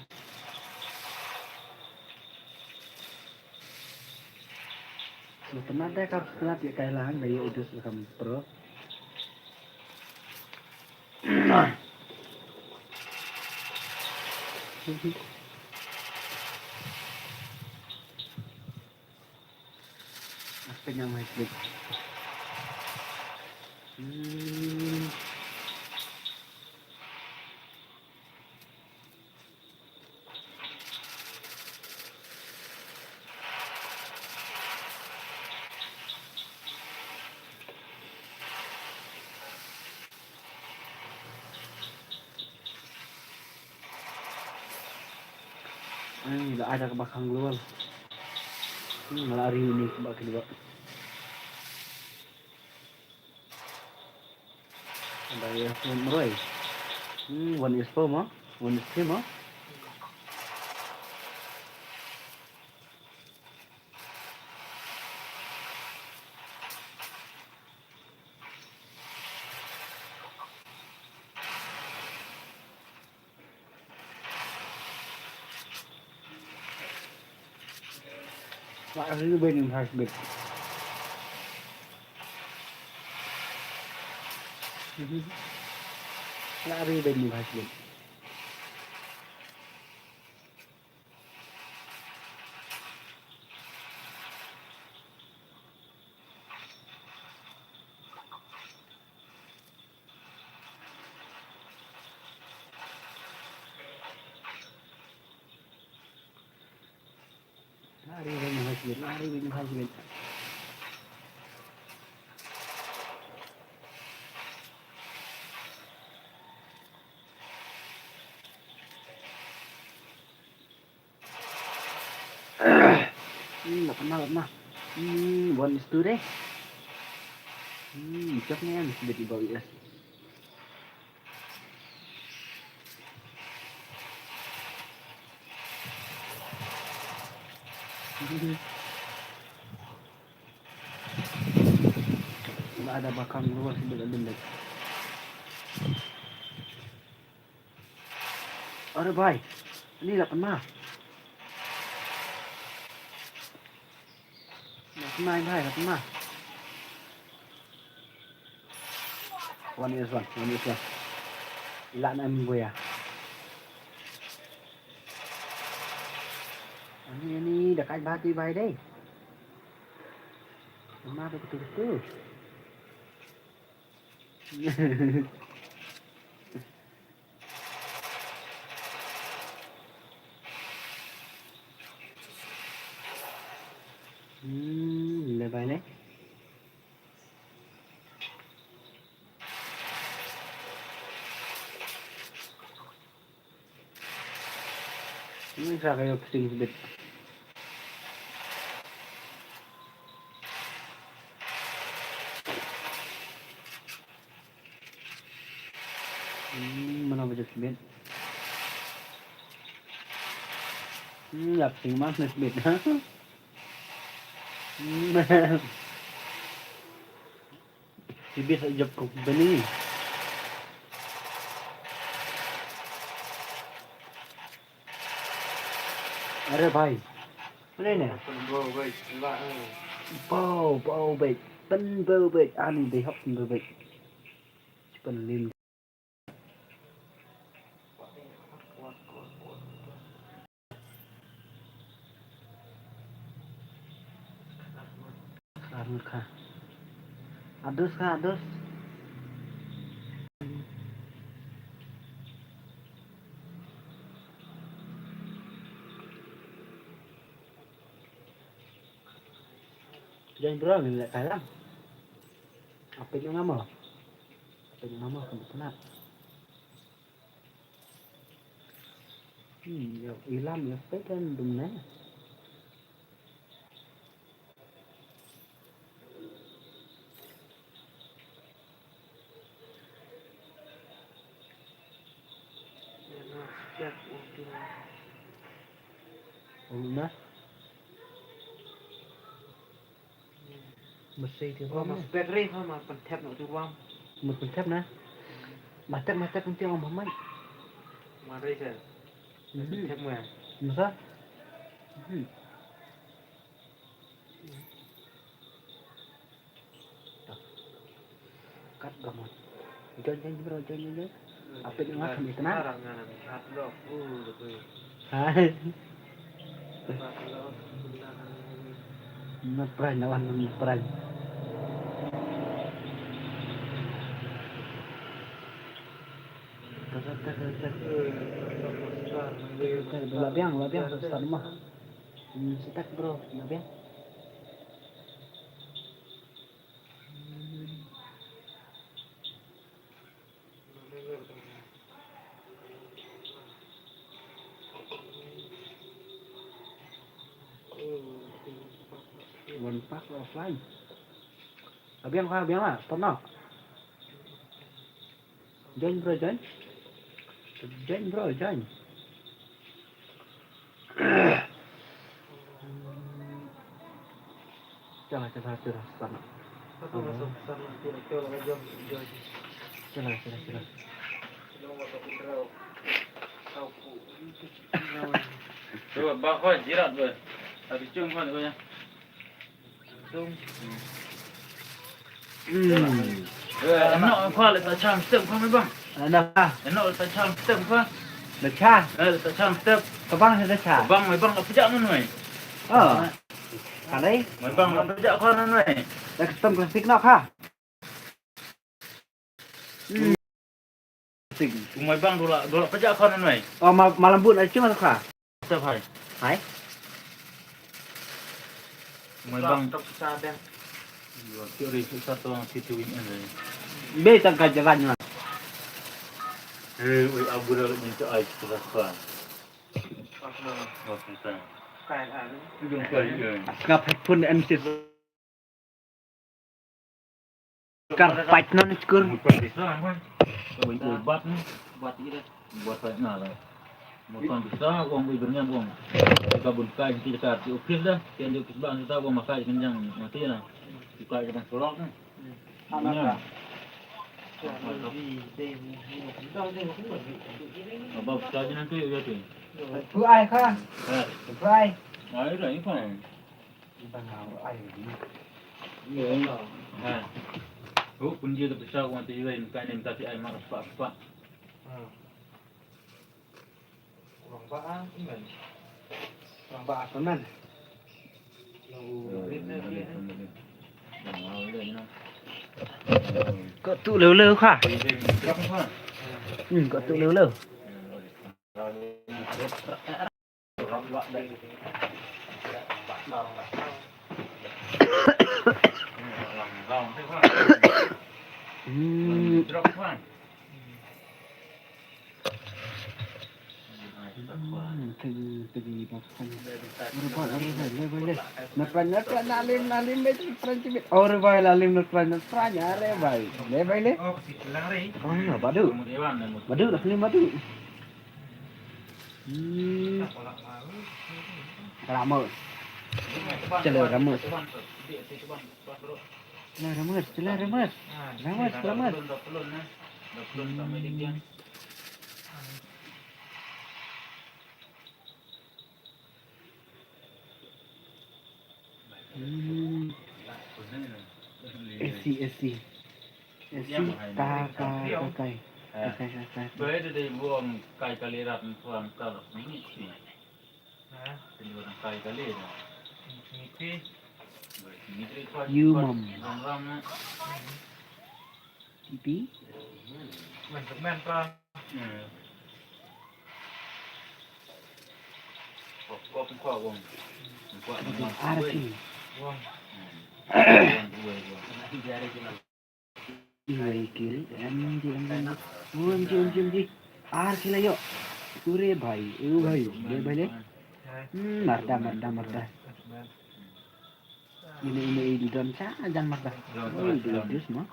So, tanat da kap tanat ya kai lang da ya idus kam pro. Kenyang hai klik. Hmm. Ai, la ada ka bakang luar. Hmm, la ari ni ka bakang luar. Ada ya, meroi. Hmm, one is four mo, one is three mo. Lak ribin has bit. Lak ribin has bit. Lari bad husband, lari bad husband. Hmm, la pynah, la pynah. Hmm, one is two deh. Hmm, chok ne em, sudah tiba U S. Ba da ba kam ruwa si bela dindek. Are bhai, ani la pynah. La pynah bhai, la pynah. One is one, one is one. Ila na em boya. Ani, ani, da kai bati bhai deh. Pynah tu, tu, tu. Hmm, le bhai le. Ni sa kayo pusing sebit. Hmm, mana baca sebit. Hmm, ïap sing mas ne sbit, ha? Hmm. Sibit sa jop kok bani. Are bhai. Mane ne? Bau, bau bek. Pynbau bek. Ani dei hok pynbau bek. Pynlin. Kha, kha. Adus kha, adus. Jan bro, ngin leh kailang. Apit ïa nga mo. Apit ïa nga mo, kam pynat. Hmm, ïa ilam ïa peit kan dum ne. Ulu na. Mesti ti ruam. Mas pek ri ha ma pynthep no ti ruam. Mas pynthep na. Matek matek nanti orang mamai. Mari sa. Mhm. Pynthep ma. Masa. Mhm. Kat gamot. Join, join, bro, join, join, join. Apit nga kham itna. Hai. Na pran, na wan na pran. Tar, tar, tar, tar. Tar, tar, tar, la biang, la biang, tar, tar, mah. Hmm, setak, bro, la biang. One pack offline. Abiang ka, abiang ka, stop now. Join, bro, join. Join, bro, join. Chala, chala, chala, start na. Chala, chala, chala. Cuba, ba, khoi, jirat, ba. Tapi cung, khoi, khoi, ya. Hmm. Eh, eno khoi, le ta cham step, khoi, mai bang. Eno khoi. Eno le ta cham step, khoi. Le cha. Eh, le ta cham step. Ka bang le cha. Ka bang, mai bang, ka pejak nun, mai. Oh. Ka dei? Mai bang, ka pejak, khoi, nun, mai. Le custom classic no, kha. Hmm. Sing. Kumai bang dula, dula pejak khan noi. Oh, ma-, malam bun ai cuma kha. Step hai. Hai. Kumai bang. Tok sa deh. Dua kiri susah tu orang situ ini. Be tang ka jalan ni. Eh, oi, abu dah ni tu ai susah khan. Oh, susah. Kai ai. Ujung kai, eh. Ngap pun M C. Kar pait non skur. Bat ni. Bat ni dah. Bat pait na lah. Moton bisa wong ui berniam wong. Ka bun kai ti ka ti office dah. Ti office bang kita wong makai kenyang mati lah. Buka kita kolok ni. Anak lah. Abang sekali nanti ya tu. Tu ai kha. Eh. Tu ai. Ai dah ni kha. Ïa. Ha. Hu pun dia tu pisa wan tu ïa ka nem tapi ai mar pa pa. Orang ba ah, iman. Orang ba ah, teman. Ko tu leu leu kha. Hmm, ko tu leu leu. Hmm. Hmm, tegi, tegi, bakhan. Ore bhai, ore bhai, le bhai, le. Na pran, na pran, na lim, na lim, le pran tibit. Ore bhai, la lim, na pran, na pran, are bhai. Le bhai, le. Oh, na badu. Badu, na lim badu. Hmm. Ramus. Chala ramus. Chala ramus, chala ramus. Ramus, ramus. Hmm. Hmm. Esi, esi. Esi, ka, ka, ka, kai. Ka, kai, ka, kai. Bai da dei buang kai kali rat tuan kar ni si. Ha? Tadi orang kai kali dah. Ni si. Bai ni si. You mom. Ram ram na. Pipi. Main, main, Pram. Hmm. Kok, kok, kok, Wong. Kok, Aduh, kok, arti. Wong. Hmm. Wong, dua, Wong. Iwei kill, M G, M G, M G. O M G, O M G, O M G. Ar kill ayo. Ure bhai, u bhai. Le bhai le. Hmm, marda, marda, marda. Ini, ini, ini don sa jan marda. Oi, di dus mo.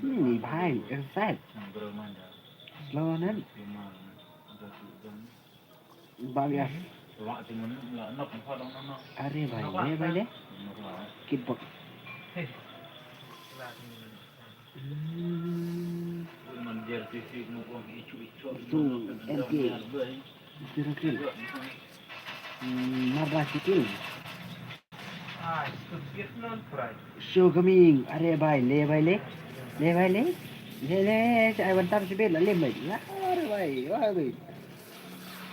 Ini bhai, inside. Slow nan. Ba bias. Are bhai, le bhai le. Kit bok. Hmm. Zoom, M K. Zero kill. Hmm, marda shi kill. Show coming. Are bhai, le bhai le. Le bhai le. Le le, ai wan tam shi bit la lim bhai. La, are bhai, wah bhai.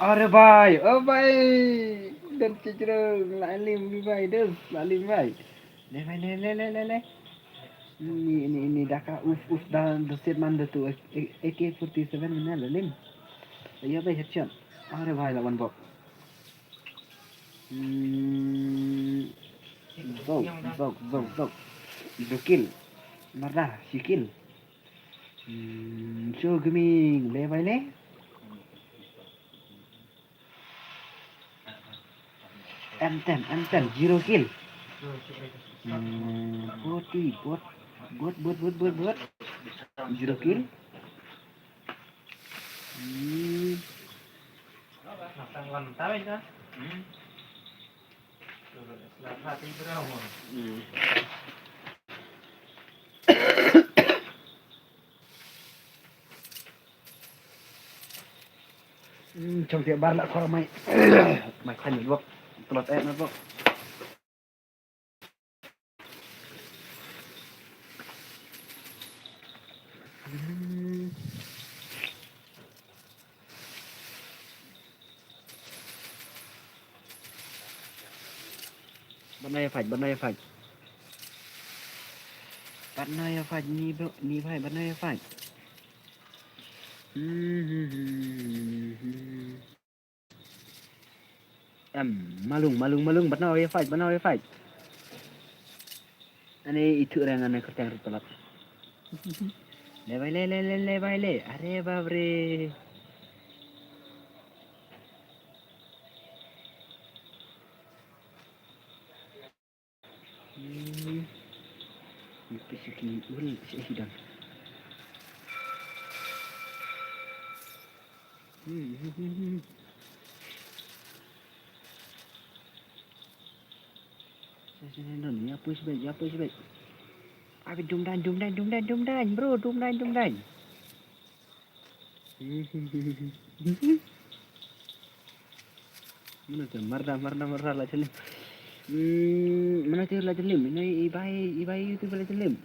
Are bhai, oh bhai. Dan chichrong la lim bhai, dan la lim bhai. Le bhai, le, le, le, le, le. Ni, ni, ni daka uf, uf da, da set man da tu A K forty-seven mana la lim. Ayo bhai, headshot. Are bhai, la wan bok. Hmm. Zog, zog, zog, zog. Dua kill. Marda, shi kill. Hmm, show coming, le bhai le. M ten, M ten, zero kill. Hmm, forty, bot, bot, bot, bot, bot, bot. Zero kill. Hmm. Hmm. Hmm, chong te bar la khor mai. Mai khan ni bok. Tlot eh na bok. Hmm. Bad na ïa fight, bad na ïa fight. Bad na ïa fight, ni bro, ni bhai, bad na ïa fight. Hmm, hmm, hmm, hmm, hmm. Em, malung, malung, malung, bad na ïa fight, bad na ïa fight. Ani itu reng ani kerteng rit palat. Le bhai le, le, le, le bhai le. Are bap re. Hmm. Ni pisi ki ul, pisi hidang. Hmm, hmm, hmm, hmm. Sini, sini, Don. Ïa push back, ïa push back. Abi dum dan, dum dan, dum dan, dum dan, bro, dum dan, dum dan. Mana tu? Marda, marda, marda la jalim. Hmm, mana tu la jalim? Ini i bhai, i bhai tu la jalim.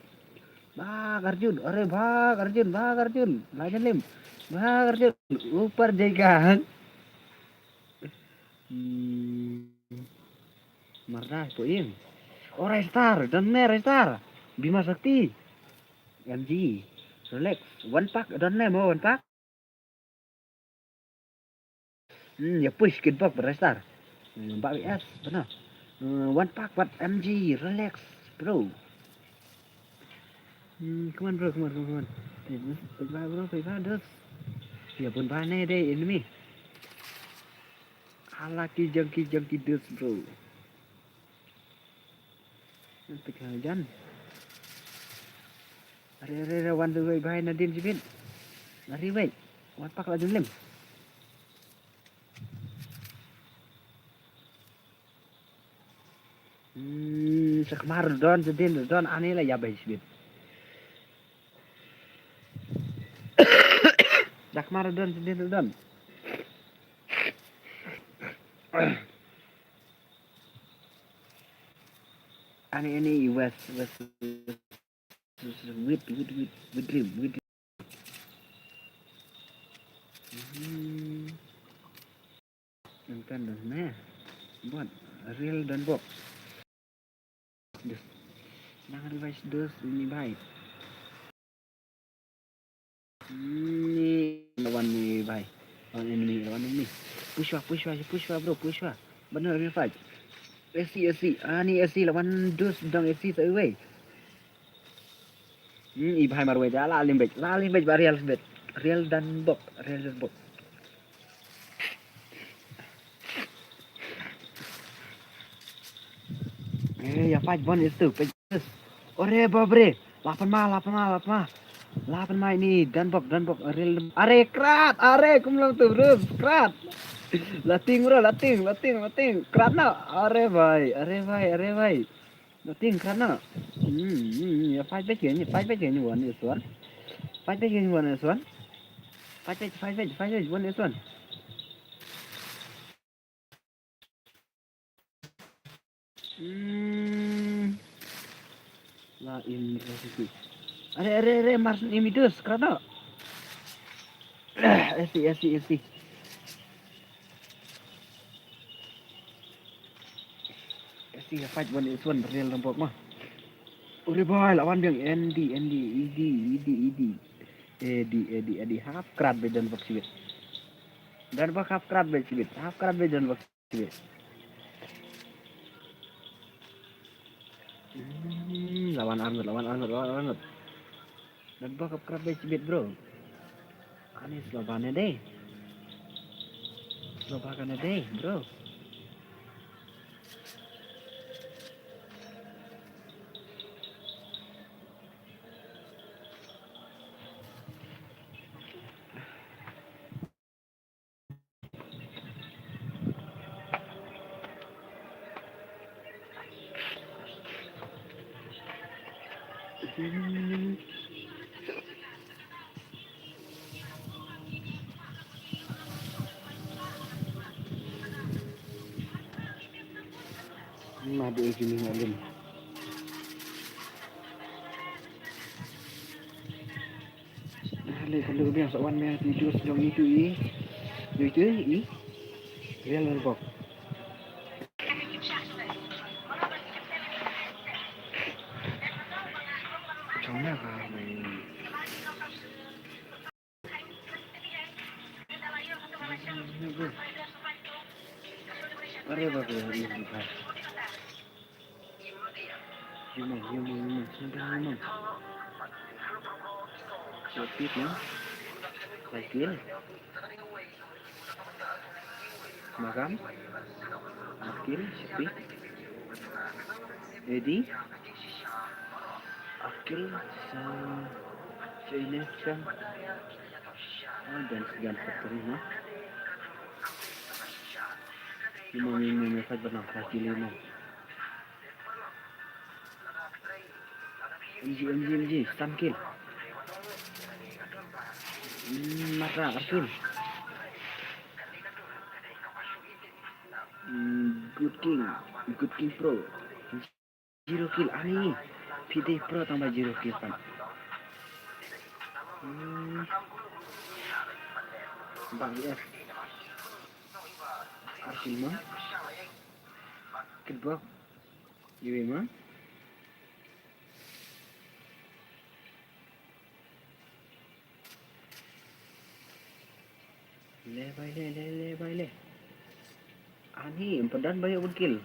Bhag Arjun, are bhag Arjun, bhag Arjun. La jalim. Bhag Arjun, upar jayega. Hmm. Marda, po im. Oh, Ristar, don ne Ristar. Bima Sakti. M G. Rolex. One pack, don ne mo one pack. Hmm, ïa push kit bok bad Ristar. Hmm, ba B S, bana. Hmm, one pack bad M G, relax, bro. Hmm, come on, bro, come on, come on, come on. Peit ba, peit ba, bro, peit ba, dus. Ïa bun ba ne dei enemy. Ala ki jong ki jong ki dus, bro. Peit ka jan. Are, are, are, wan wei bhai nadien jibit. Lari wei. Wan pak la jumlim. Hmm, sa khmar don, sa din don, ani la ïa bai sibit. Da khmar don, sa din don. Ani, ani, wes, wes, wes, wit, wit, wit, wit, dream, wit, dream. Hmm. Nang tan dah, nah. Buat real dan box. Dus. Nang revise dus ini bai. Ni lawan ni bai. Lawan enemy, lawan enemy. Pushwa, pushwa, pushwa, bro, pushwa. Benar real fight. S C, S C. Ah, ni S C lawan dus dong S C sa wei. Hmm, i bhai marwei ja la lim bej, la lim bej ba real bej. Real dan bok, real dan bok. Eh, ya fight bon itu, pej. Ore babre, lapan ma, lapan ma, lapan ma. Lapan ma ini dan bok, dan bok, real. Are krat, are kum lam tu, bro, krat. Lating, bro, lating, lating, lating. Krat na. Are bhai, are bhai, are bhai. Nothing, kana. Hmm, hmm, hmm, ya fight back again, ya fight back again, one is one. Fight back again, one is one. Fight back, fight back, fight back, one is one. Hmm. La in, eh, sisi. Are, are, are, Mars ini midus, kana. Eh, si, eh, si, eh, si. Esti ya fight one is one real rembok mah. Ure boy, lawan biang Andy, Andy, Idi, Idi, Idi. Edi, Edi, Edi. Half krat be dan bok sibit. Dan bok half krat be sibit. Half krat be dan bok sibit. Hmm, lawan Arnold, lawan Arnold, lawan Arnold. Dan bok half krat be sibit, bro. Ani slow ban deh. Slow ban deh, bro. Madu ejini ngalim. Hale kan duk biang sa wan meng ti dus jong itu i. Itu i. Real bok. Chong na ka mai. Are ba ba. Yumang, yumang, yumang, sumber yumang. Shepit, no? Akil. Magam. Akil, Shepit. Edi. Akil, sa, Jaination. Oh, dan segan factory, no? Yumang, yumang, yumang, sa, benang, sa, kili, no? M G, M G, M G, stun kill. Hmm, mata, Arkin. Hmm, Good King, Good King Pro. Zero kill, ani. P D Pro tambah zero kill kan. Hmm. Bang yes. Arkin mah. Kill bok. Iwe ma. Le bai le, le, le bai le. Ani, em padan bai un kill.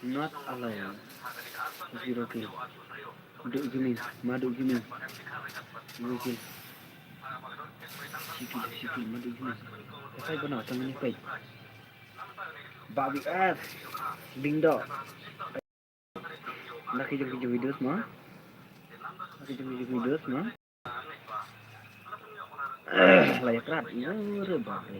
Not allowed. Zero kill. Duk jimmy, ma duk jimmy. Duk jimmy. Sikil, sikil, ma duk jimmy. Kasai bana, tangan ni pai. Babi S. Ding dok. Laki jong ki jong videos ma. Laki jong ki jong videos ma. Lah ya krat. Ure bak ni.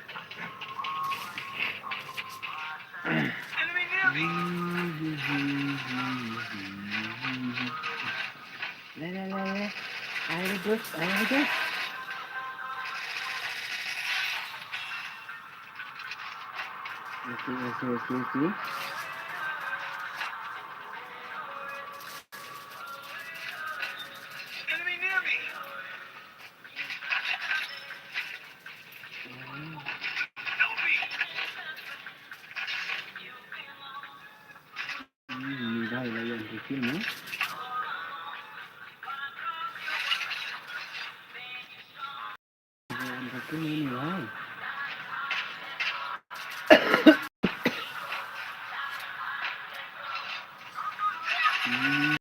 Enemy near me. La, la, la, la. Ayo, bos, ayo, bos. Okay, okay, okay, okay. Enemy near me. Help me. Hmm, ini dah, dah yang kecil, no? Dah yang kecil ini, wah. Hmm.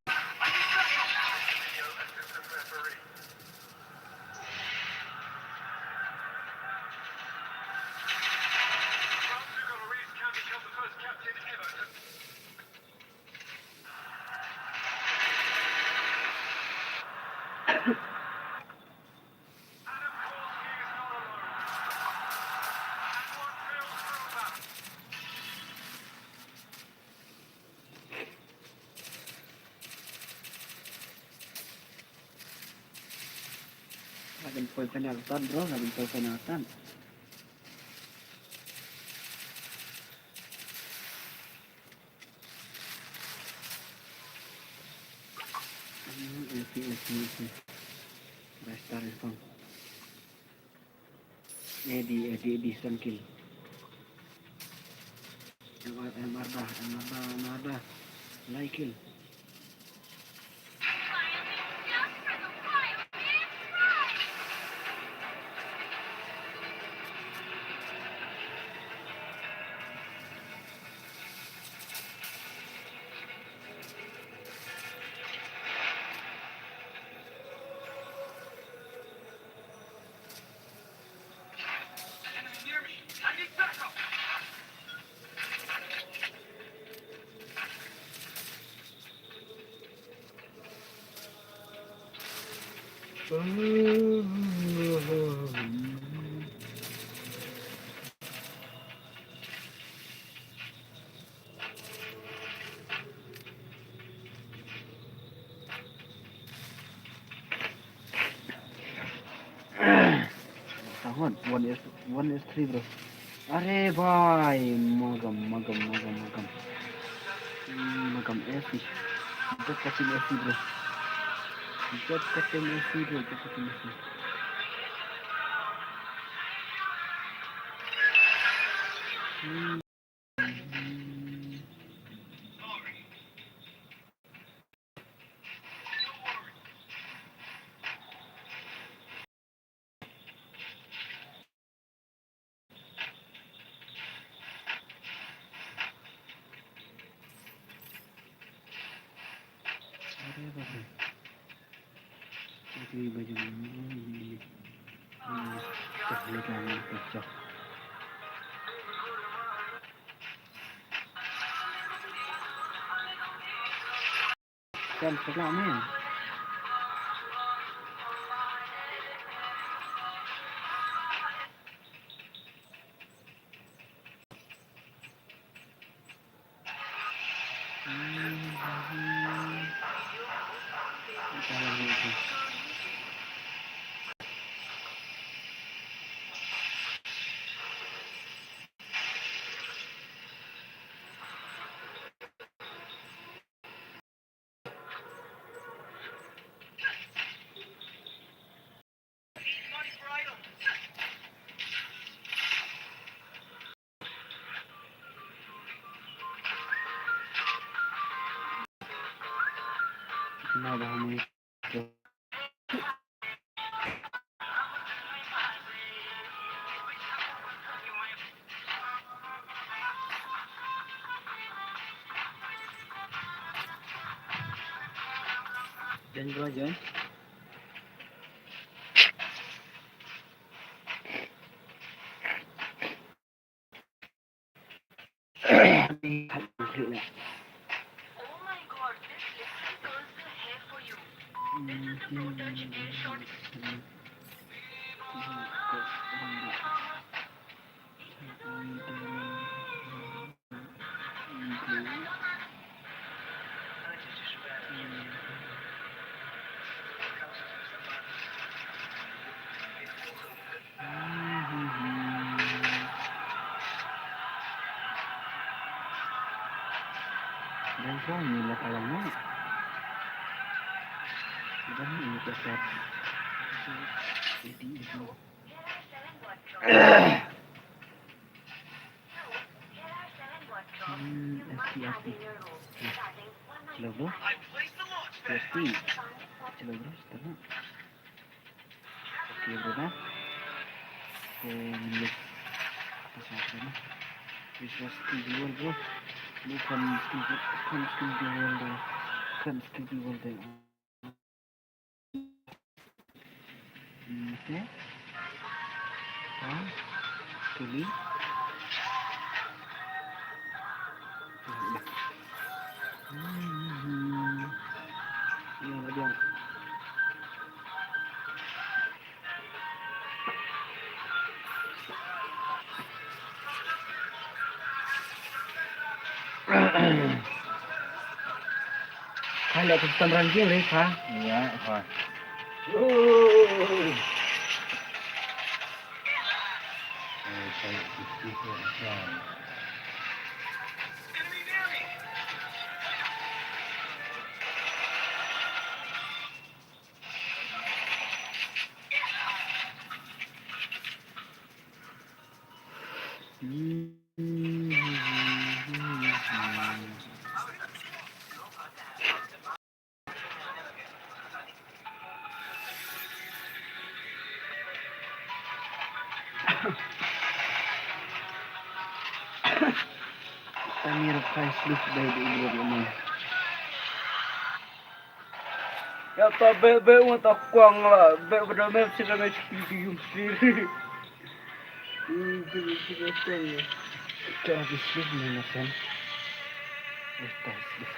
Hadan poi penaltan, bro, hadan poi penaltan. Hmm, okay, okay, okay. Restart, restart. Edi, Edi, Edi, strong kill. M R, M R dah, M R dah, M R dah. Lai kill. One S, one S three, bro. अरे भाई, मगम, मगम, मगम, मगम। हम्म, मगम S C। Just got him S C, bro। Just got him S C, bro। Just got him S C। हम्म। अरे बाप रे। इतनी बजे में, हम्म, पहले काम करता। चल, चला मैं। Join, bro, join. Hmm, S T, S T. Slow, bro. S T. Slow, bro. Start na. Okay, bro, na. Then, look. This one, bro, na. This was T V world, bro. Look, come, come, come, come, the world, bro. Come, come, the world, bro. Hmm, okay. One, two, three. Hmm, hmm, hmm. Yang, yang. Hai, la tu tam ran jing le kha. Ya, ha. Tani rap kai slip dai di ibu ni. Ya ta be be wa ta kwang la be be da me si da me si di yung si. Yung si di si da kwang. Ka di slip ni na kan. Esta slip.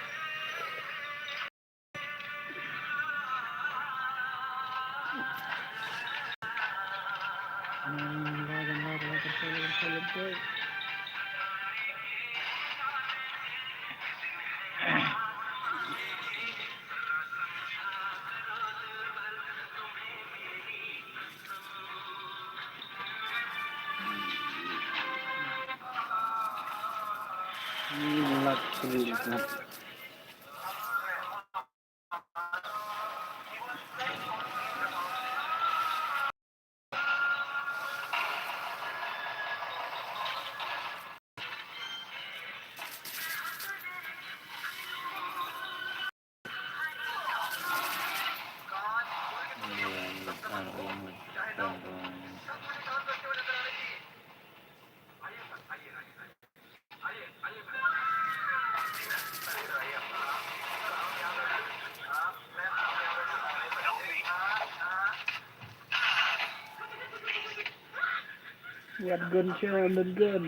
Wat gun sha, wat gun.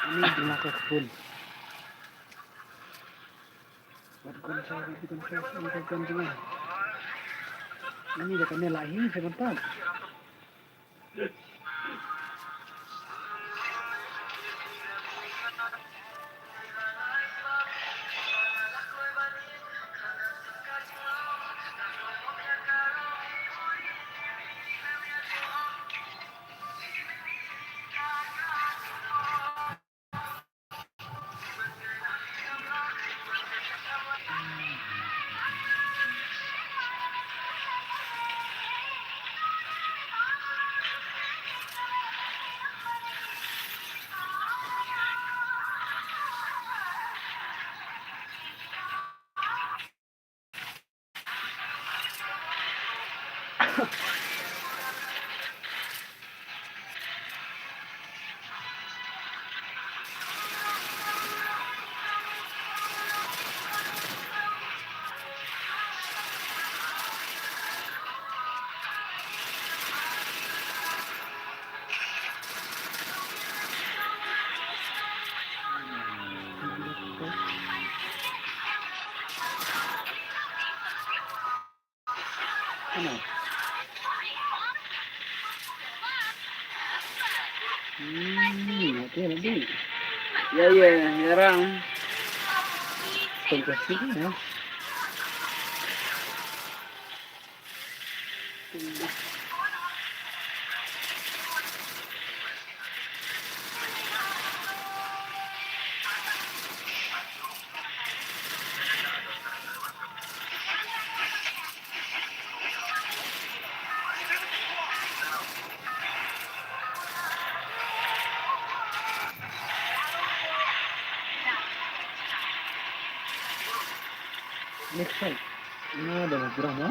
Ani dina ka khun. Wat gun sha, wat gun sha, wat gun sha. Ani da kane la hi sa kan tan. Ano? Hmm, okay, lagi. Ya, ya, ya, orang. Tunggu sini, ya. Next slide. Nga da drama.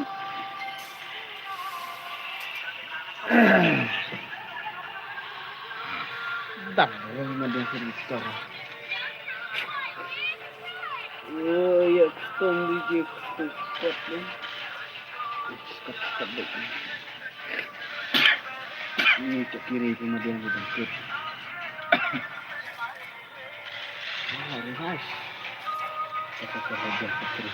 Dang rung ma ding sini star. Oh, ya, custom D J, custom spot ni. Spot, spot dek ni. Ni cak kiri pun ma ding sini. Ah, very nice. Kita kerja putri.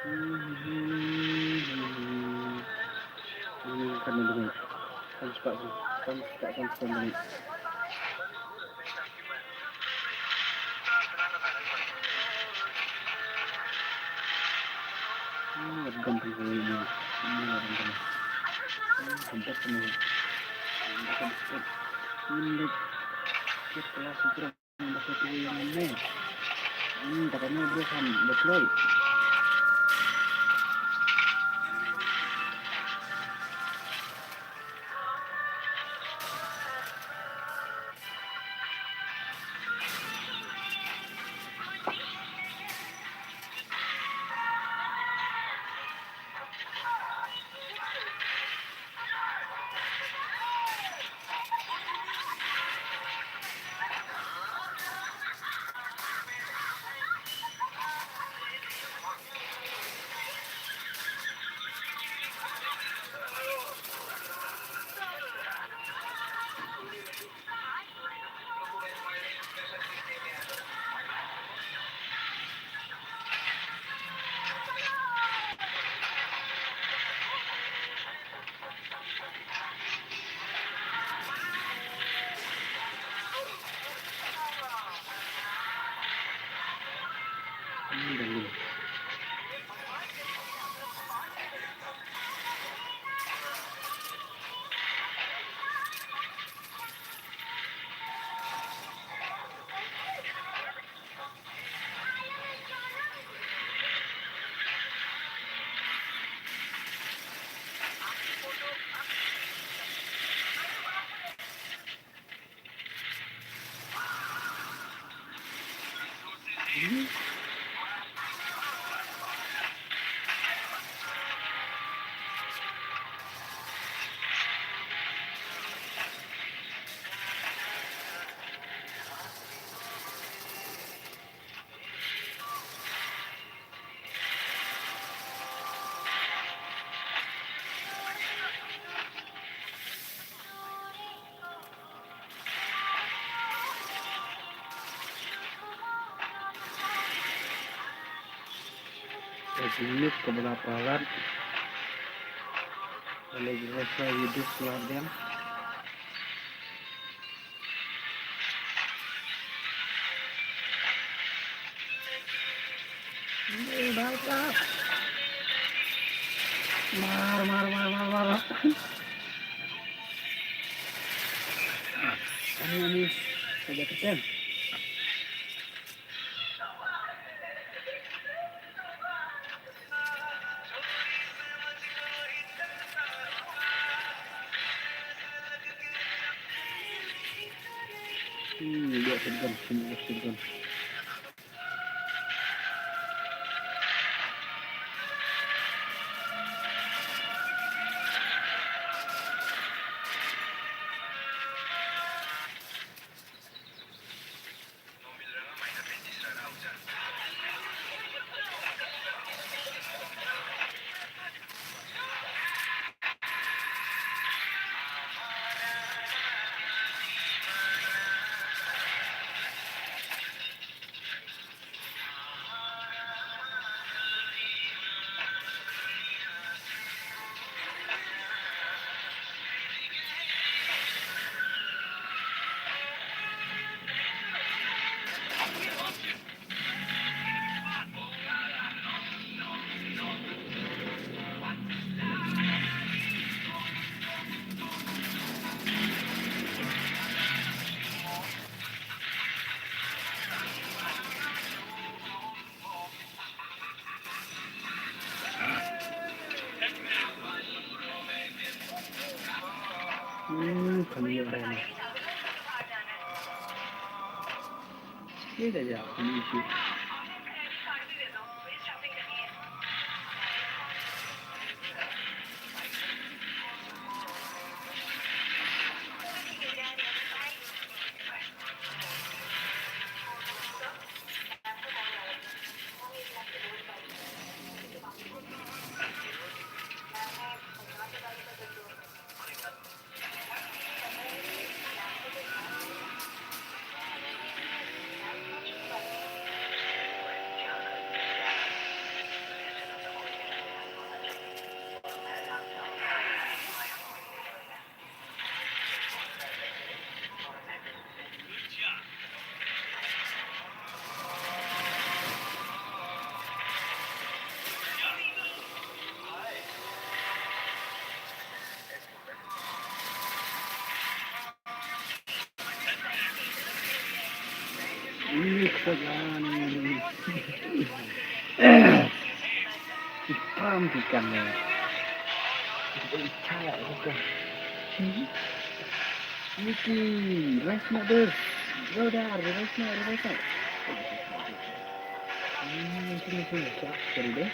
Hmm, hmm, hmm, hmm. Ini kan ini. Kan suka, kan suka, kan suka, kan suka. Hmm, gam pun ini. Ini gam pun. Hmm, tempat ini. Tempat ini. Ini. Kita langsung. Ka jingmut kaba la palat. Ka leit rasa ïa duk la dem. Mar, mar, mar, mar, mar. Ani, ani. Ka jaka tem. Hmm, dia shotgun, sini ada shotgun. Hmm, kami orang ni. Ni dah jauh, kami issue. Ini kesayangan. Ipam ikan ni. Ipam ikan. Niki, rice mother. Brother, rice mother, rice mother. Hmm, sini, sini. Sorry deh.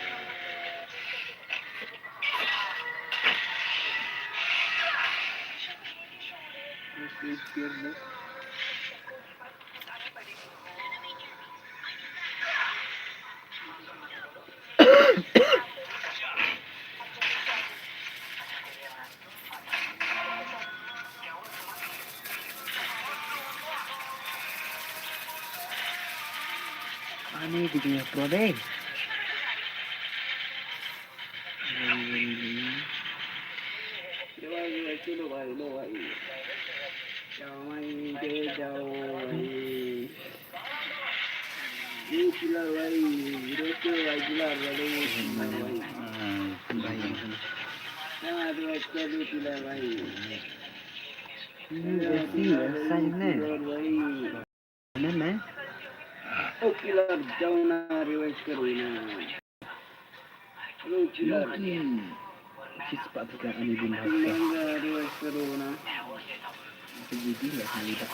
Ani ki jingïaproduce. Nene. O killer, jaw na, revise karo na. Hello, killer. Yogi, kiss pa tu kan ani bin hasa. Manga, revise karo na. Yogi, la kali da.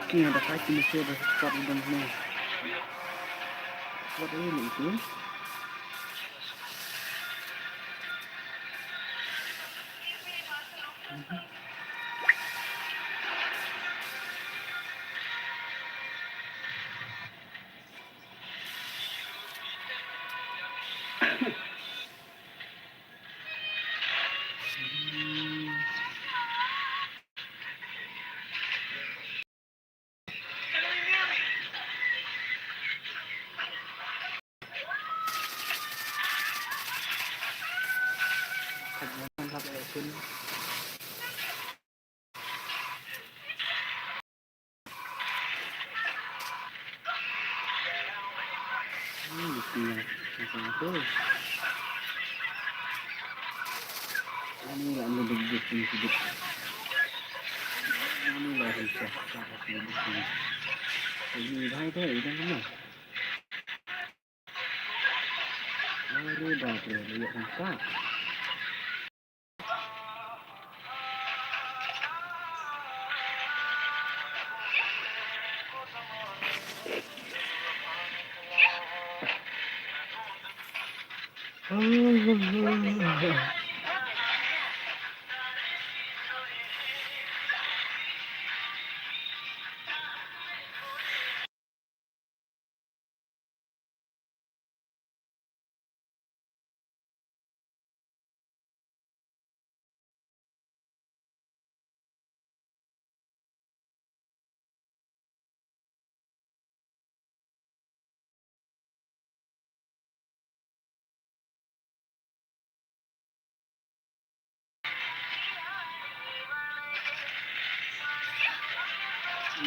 Ki ada kaki mesti ada spot dan ni. What are you into? Ani la ni duk duk ni duk. Ani la ri sa sa ni duk ni. Ni bhai dai dang ma. Aduh, dah tu dia nampak.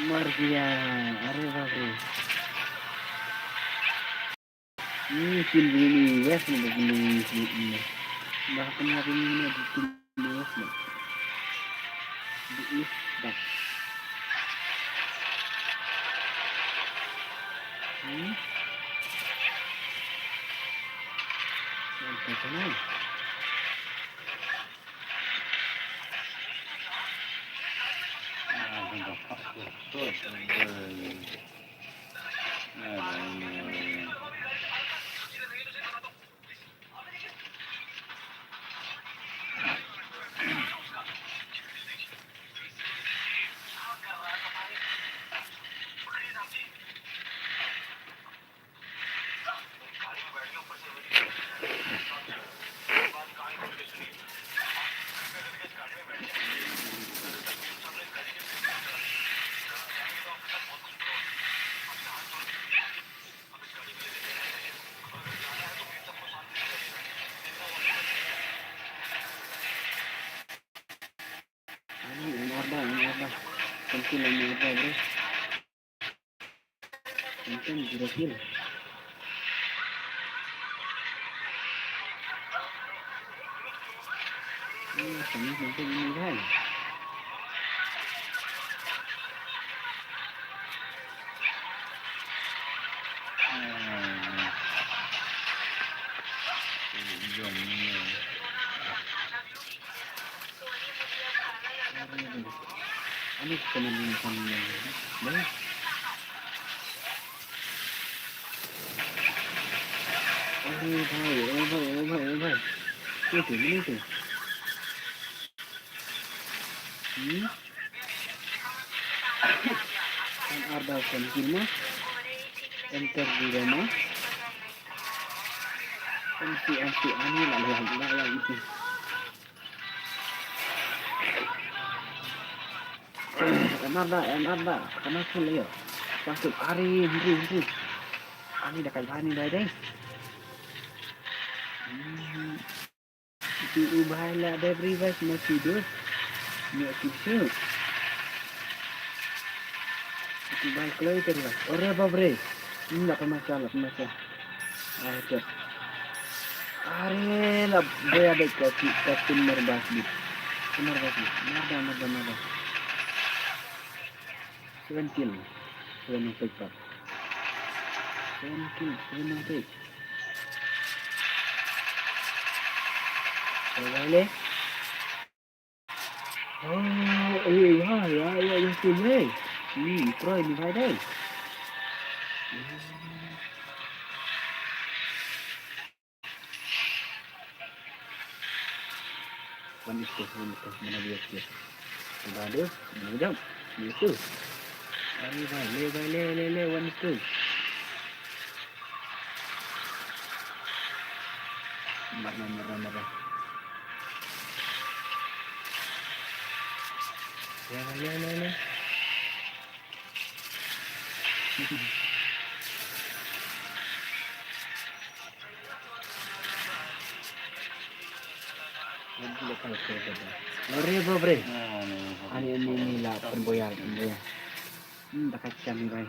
Mar gaya, अरे बाप रे. Hmm, team ini west ni bagi ni ni ni. Bah pun lagi ni ni di team ini west ni. Di east dah. Hmm. Yang ke sana. Ah, dah dapat tu. Tu, tu, tu. Ani, ini ada, ini ada. Mungkin ini ada, bro. Mungkin zero kill. Ini, ini mungkin ini kan. Hmm. Ini jom ini. Ani ka nang kan ni. Dai. Ani bhai, oh bhai, oh bhai, oh bhai. Ni tu, ni tu. Hmm? Kan arda kan kima. Enter di rumah. Enti, enti, ani la, la, la, la, enti. Enar da, enar da. Kana sul yo. Pasuk ari, hri, hri. Ani da kai bani dai dai. Hmm. Itu ubai la dai bri bas ma sidu. Nyo sidu. Itu bai kloi terus. Ore babre. Ini la pemasa, la pemasa. Ah, cek. Are la boya dek ka ki, ka tim marbas bit. Marbas bit. Mada, mada, mada. Seven kill. Seven pick up. Seven kill, seven pick. Seven le. Oh, eh, wah, ya, ya, ya, tu le. Ni, Troy ni bai dai. One is to, one is to, mana dia tu? Baru, mana jam? Itu. Ayo, bye, le, bye, le, le, le, one is to. Marah, marah, marah. Ya, ya, ya, ya. Lori ba bre. Ani ani ni la pynboyar pynboyar. Hmm, da ka cham bai.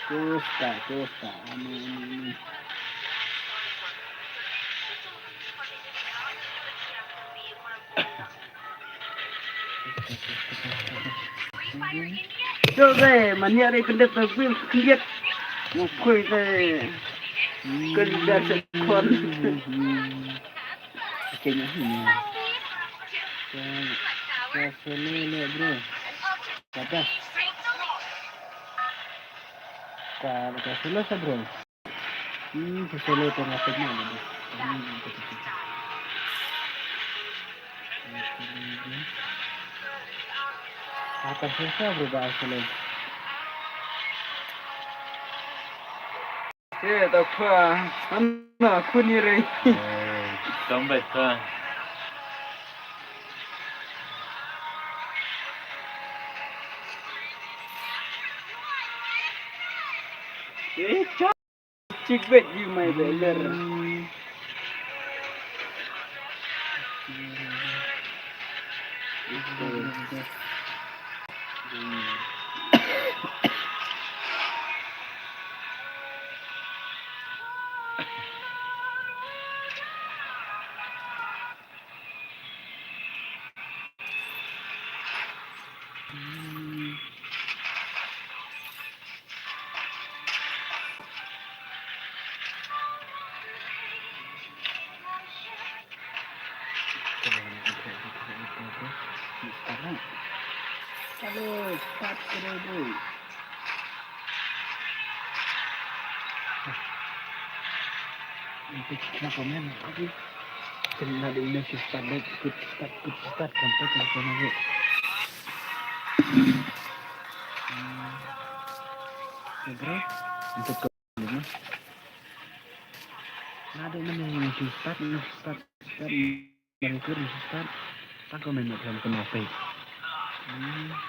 Gusta, gusta. Amin, amin, amin. Yo, bre, mania re kendit, bre, kendit. Mo khui, bre. Kendit sekon. Kenya, hmm. Ka, ka solo le, bro. Kata. Ka, ka solo sa, bro. Hmm, ka solo ko nga tengok, bro. Hmm, betul, betul. Akan susah, bro, bahas solo. Eh, tak apa. Mana aku ni, Ray? Eh, tambah tak. Eh, cik bet di mai beler. Hello, start karo, bro. Ito kita komen, okay. Kena di email si start, like, good start, good start, sampai ke sana, bro. Hmm. Ya, bro. Untuk ke ini. Nada mana yang si start, start, start. Yang kurang si start. Tak komen nak dalam kenapa? Hmm.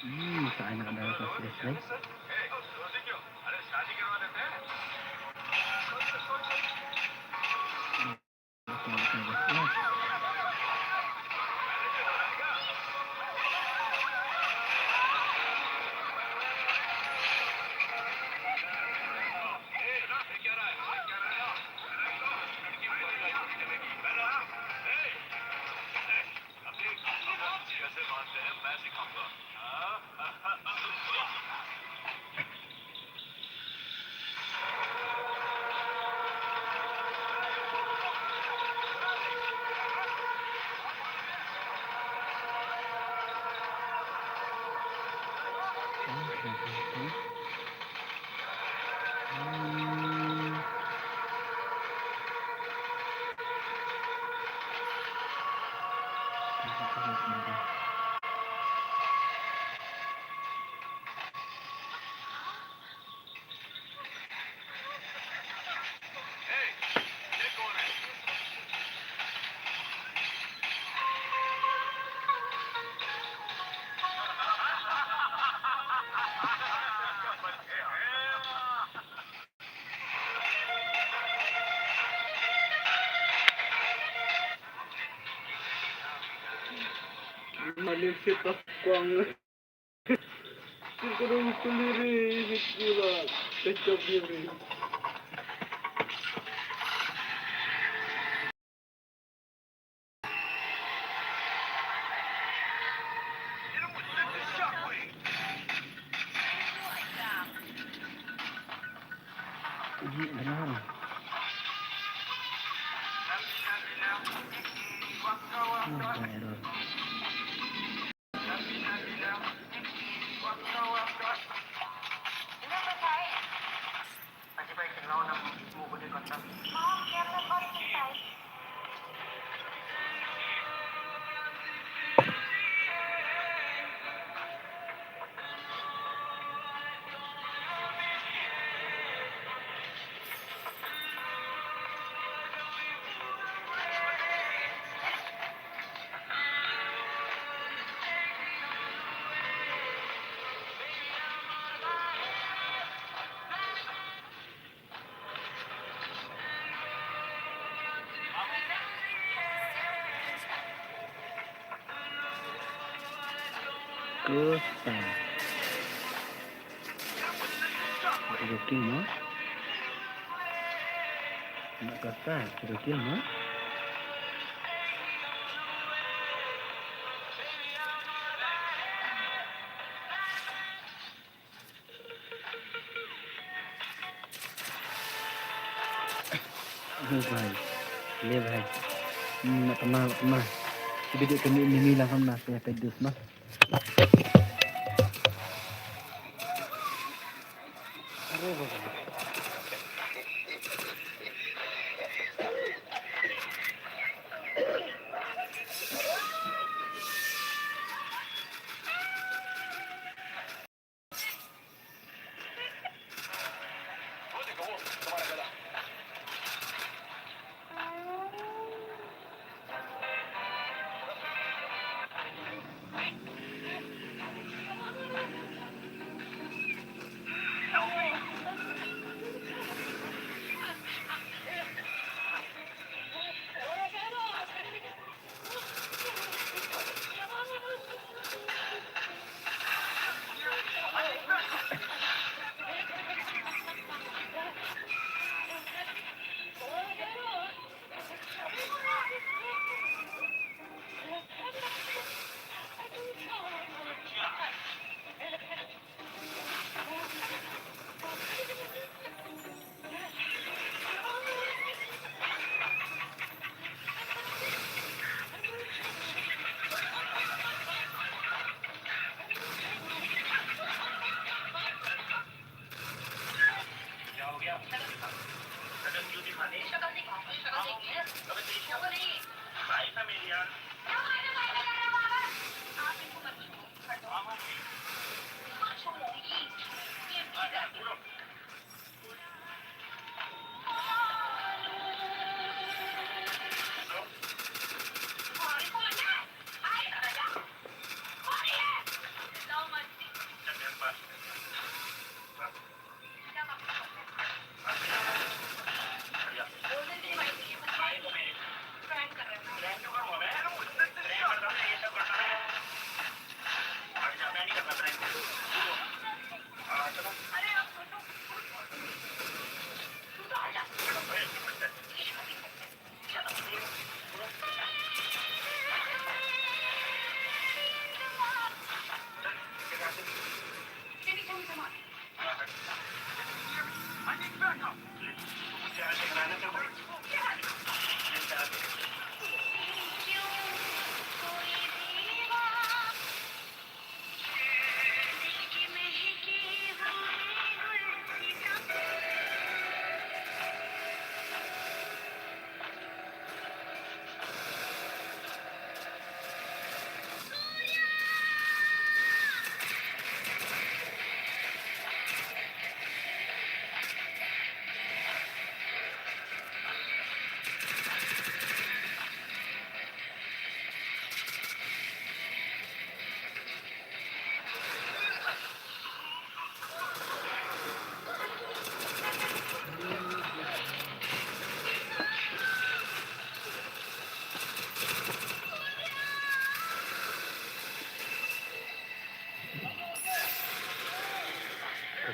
Hmm, sa anak dara ka stres, eh. Kwang. Sir ko dong kulir ni, hit gila. Kecap dia ni. Costa. Joking mo? Nak kata, joking mo? ले भाई, ले भाई. Hmm, nak pernah, nak pernah. Kita dek kena mimi lah, kan, nak saya pedus mah.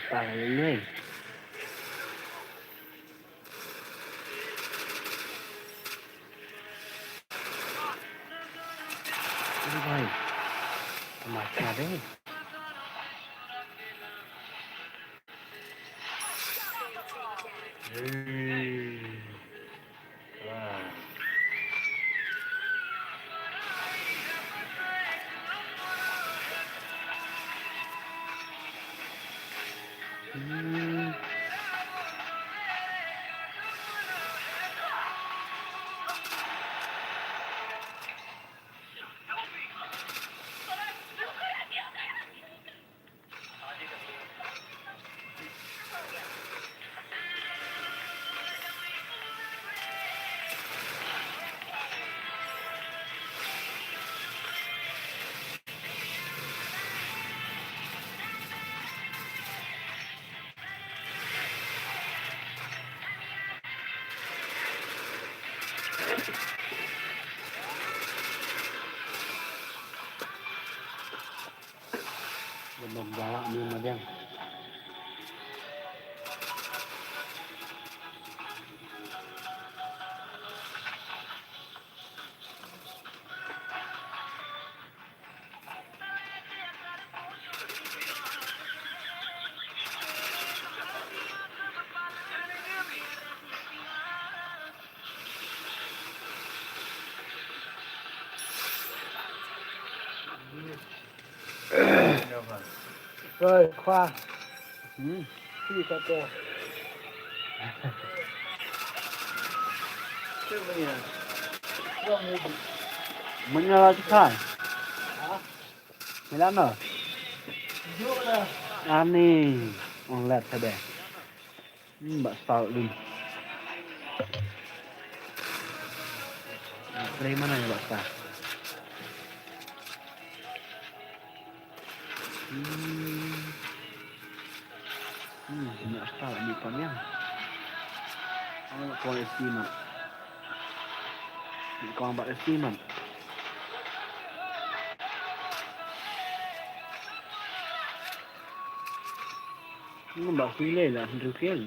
Pang ini. Ini, boy. Macam ni. Bendong galak ni madiang. Rồi, khoa. Ừ. Thì có thể. Mình là cái khoa. Hả? Mày làm nào? Vô nè. Anh đi. Ông lật thật đẹp. Hmm, ba star dun. Dari mana ya ba star? Hmm. Hmm, ba star di pamiang. Oh, kualiti mat. Di kuang ba esti mat. Ngam ba phi lei la hynriew kel.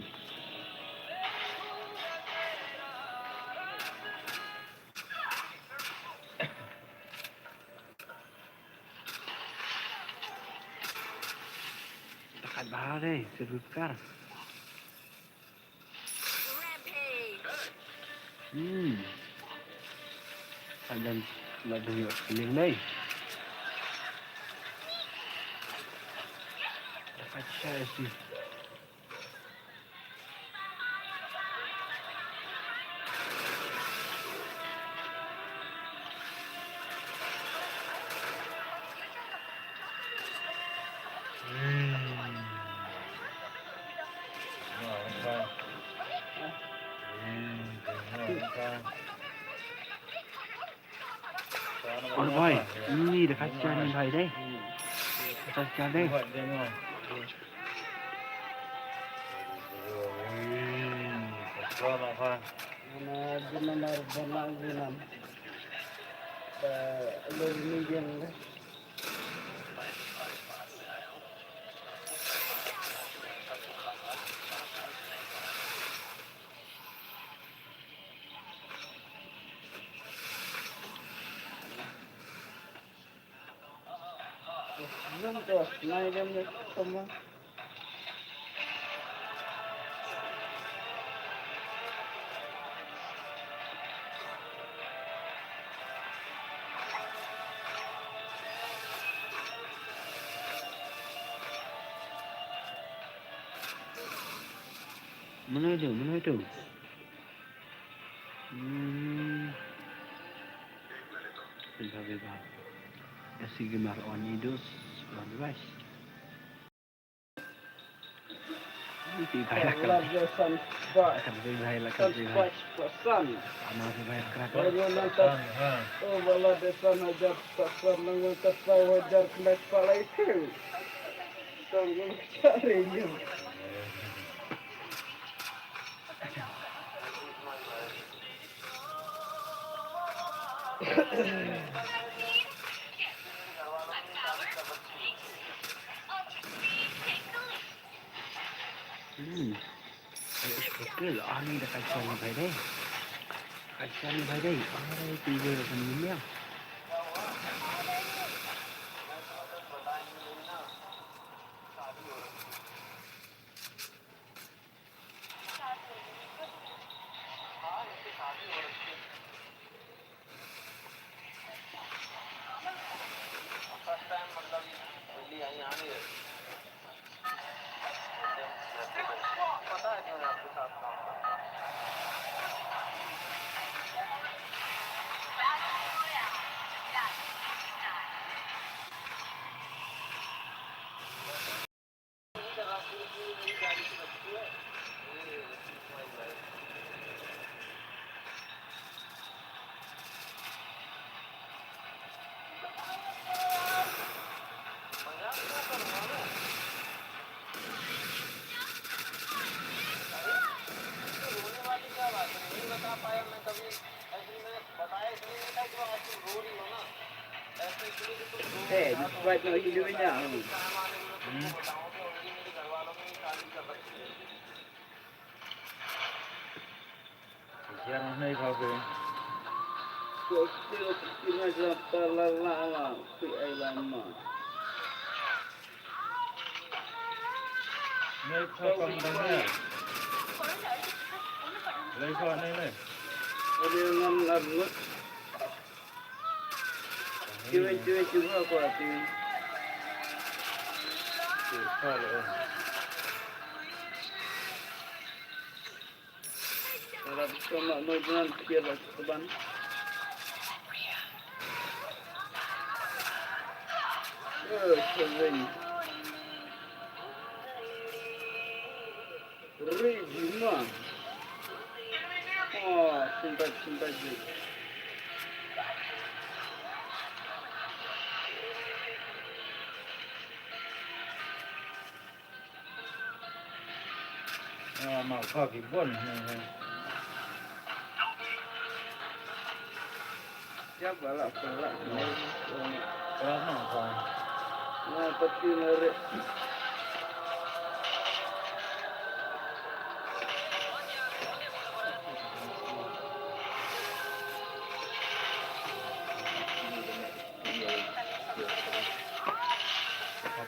Takat ba dei, sirut kar. Hmm. Adan la dong yok seling dai. Dapat saya sih. Oi bhai, ini dekat jalan bhai deh. Dekat jalan deh. Mana guna mar bana guna. Ba lor ni yang deh. Mano itu? Mano itu? Hmm. Bebas, bebas. Esi gemar on idus, on device. Iti bahaya kerat. Laga san spa. Akan beri bahaya lah, akan beri bahaya. San spa, san. Amal beri bahaya kerat. Laga nanti. San, ha. Oh, bala desa hajar san, nang kata hajar kena kepala itu. Tunggu cari. Hmm. Ai, is kokil, ani da kai sani bai dai. Kai sani bai dai. Ai, tiga da sani ya. Hey, this is right now, you doing now? Hmm? Yang ni kau ke. Kau still kena jumpa lala, pi ai lama. Ni kau pang tanya. Lai kau ni lai. Ada yang ngam ngam. Kiwei, kiwei, kiwei, aku hati. Kiwei, kiwei. Kalau bisa mak noi benar, biar lah seban. Eh, sering. Ri jima. Oh, sumbat, sumbat je. Ah, ma ka ki bon. Siap galak, galak. Galak nang kong. Nah, tapi narik.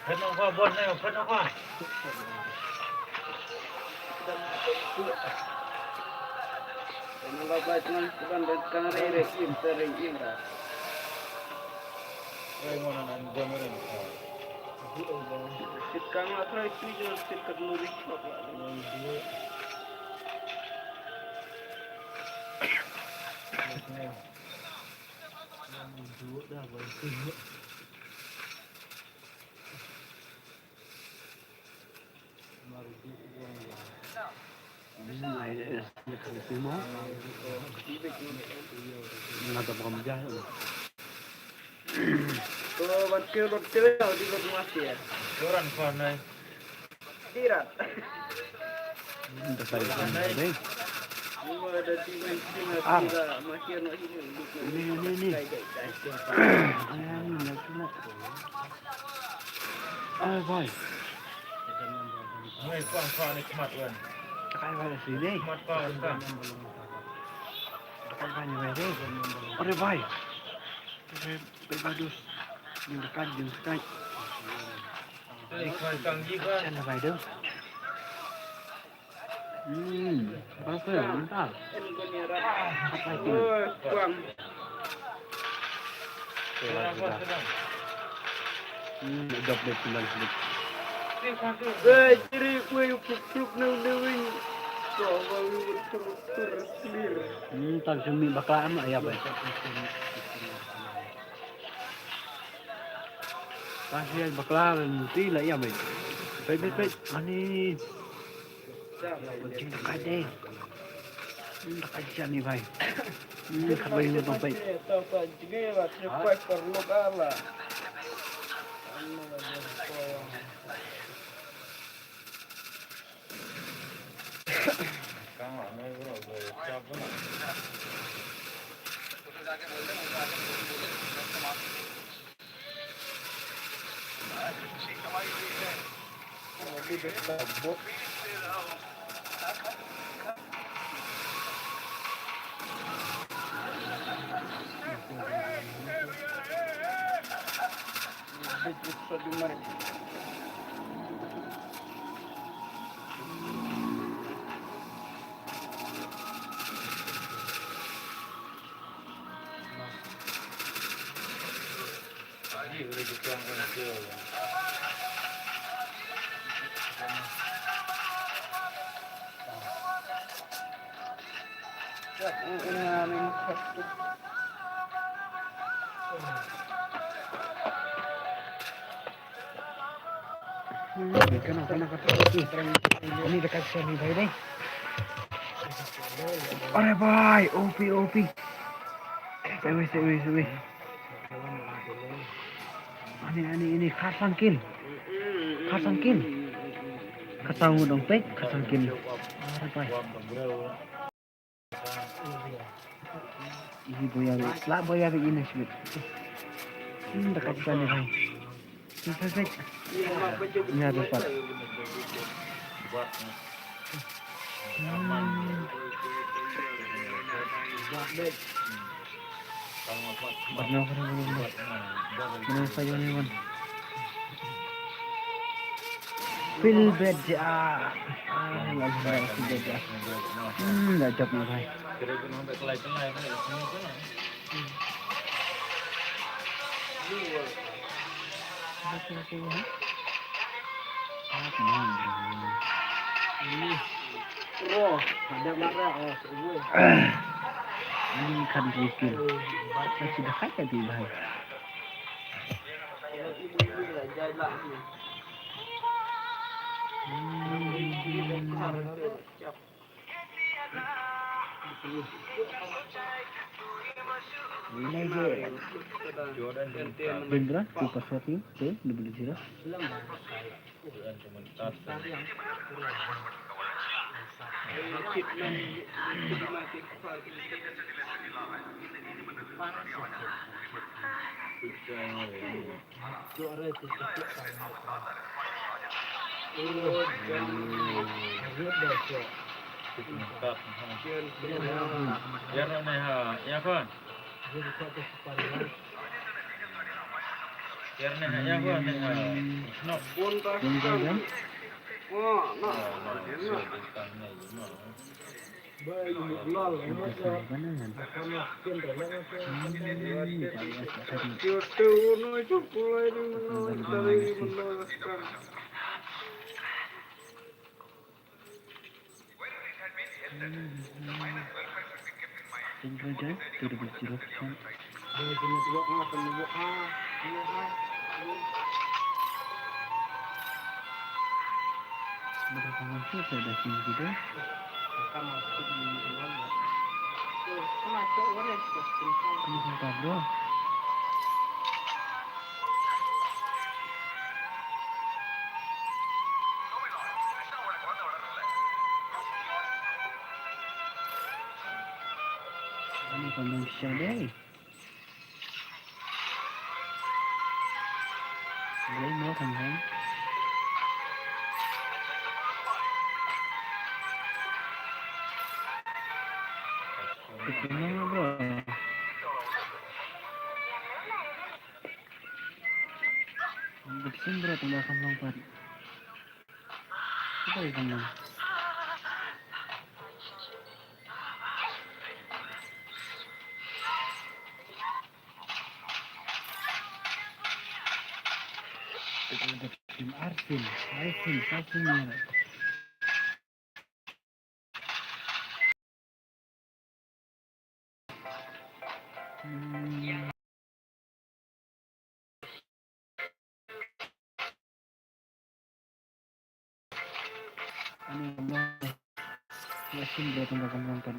Phet nang kong, bon nang, phet nang kong. Ko ban kir lot kir di lot mas ya. Koran koran nai. Tirat. Dah saya kan deh. Ni ada di main sini. Ni ni ni. Ni ni ni. Ai bai. Ngai kwang kwang ni khmat wan. Takai bai sini. Khmat kwang kan. Takai bai ni bai deh. Ore bai. Bai badus. Jing dekat, jing dekat. Ni khmat kang ji kan. Sana bai deh. Hmm, apa ya, mantap. Apa itu? Oi, kwang. Hmm, dap deh, sembilan selit. Oi, ciri kue, yuk, yuk, yuk, nau, nau, wing. Kau mau, yuk, yuk, yuk, clear. Hmm, tak semi bakla amat ya, bai. Pas ya bakla, nanti lah ya, bai. Bai, bai, bai. Ani. Jing dekat deh. Hmm, dekat siang ni, bai. Hmm, dekat bai, ni, bai. Ini dekat sini, bhai, deh. Are bhai, O P, O P. Sewi, sewi, sewi. Ani, ani, ini khat san kill. Khat san kill. Khat san dong pek, khat san kill. Are bhai. Ini boya be, la boya be ini sweet. Hmm, dekat sini, bhai. Perfect. Ini ada empat. Hmm. Empat na, empat na, empat na. Mana saya ni, man? Feel bad je, ah. Ah, la, la, la, feel bad je. Hmm, dah jump na, bhai. Ini kan rikil. Masih dah kaya di bhai. Ini je. Indra, tu password ni, tu, double zero. Ano pa nang siya, day? Wala mo kan han. Ito na nga ba? Ang buksin bro, tanda ka lang pa. Ito ay kan lang. Arsin, Arsin, Arsin ya. Hmm. Ani kamlong. Yasin bro, tunggu kamlong kan.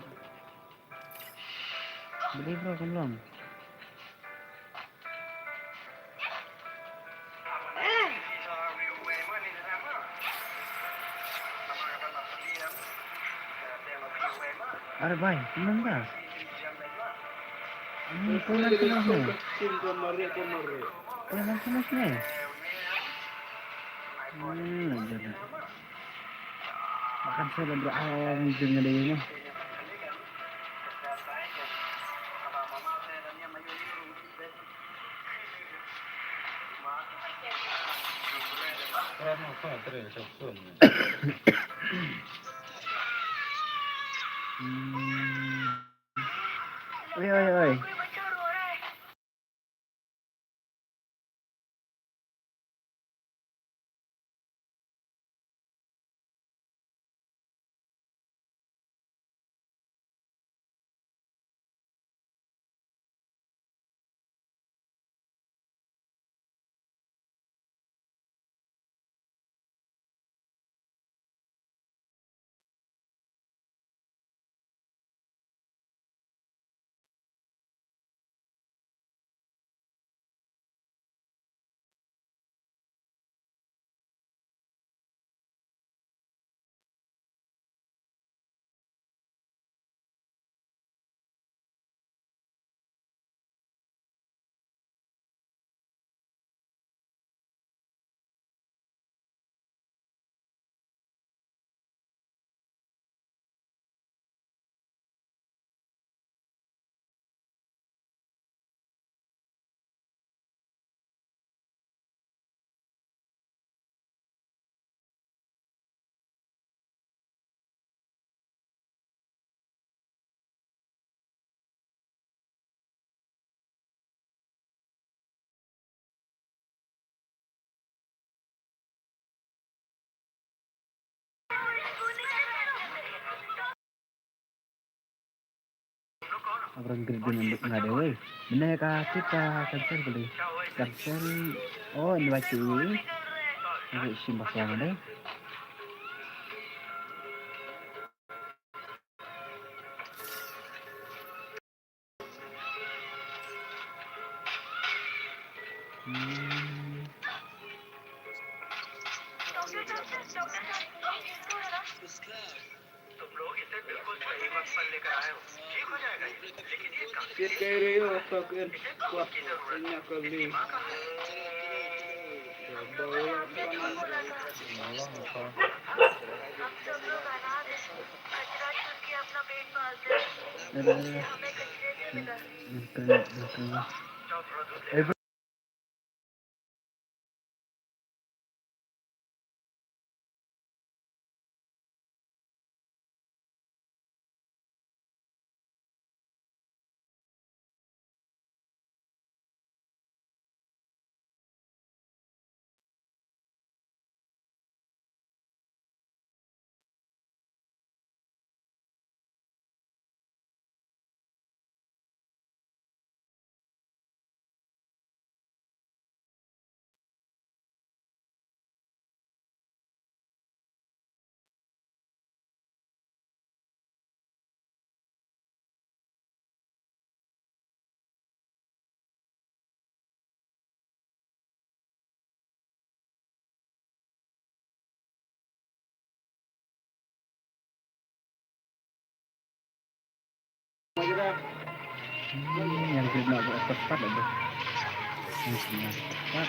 Beli bro kamlong. Are bhai, kamlong ba. Ini pulang ke mana? Pulang ke mana? Hmm, lanjut. Makan saya dah berapa jam ada ini. Hmm. Oi, oi, oi. Abrang grid din nga de wei. Mene ka tip ka cancel beli. Cancel. Oh, ini baca wei. Ini sim bakla nga de. Hmm. तुम लोग इसे बिल्कुल सही वक्त पर लेकर आए हो। ठीक हो जाएगा ये। ये कह रही हो, आपका कुछ आपकी जरूरत है। कर ली। Hmm, yang kena buat tempat lah tu. Yang kena tempat.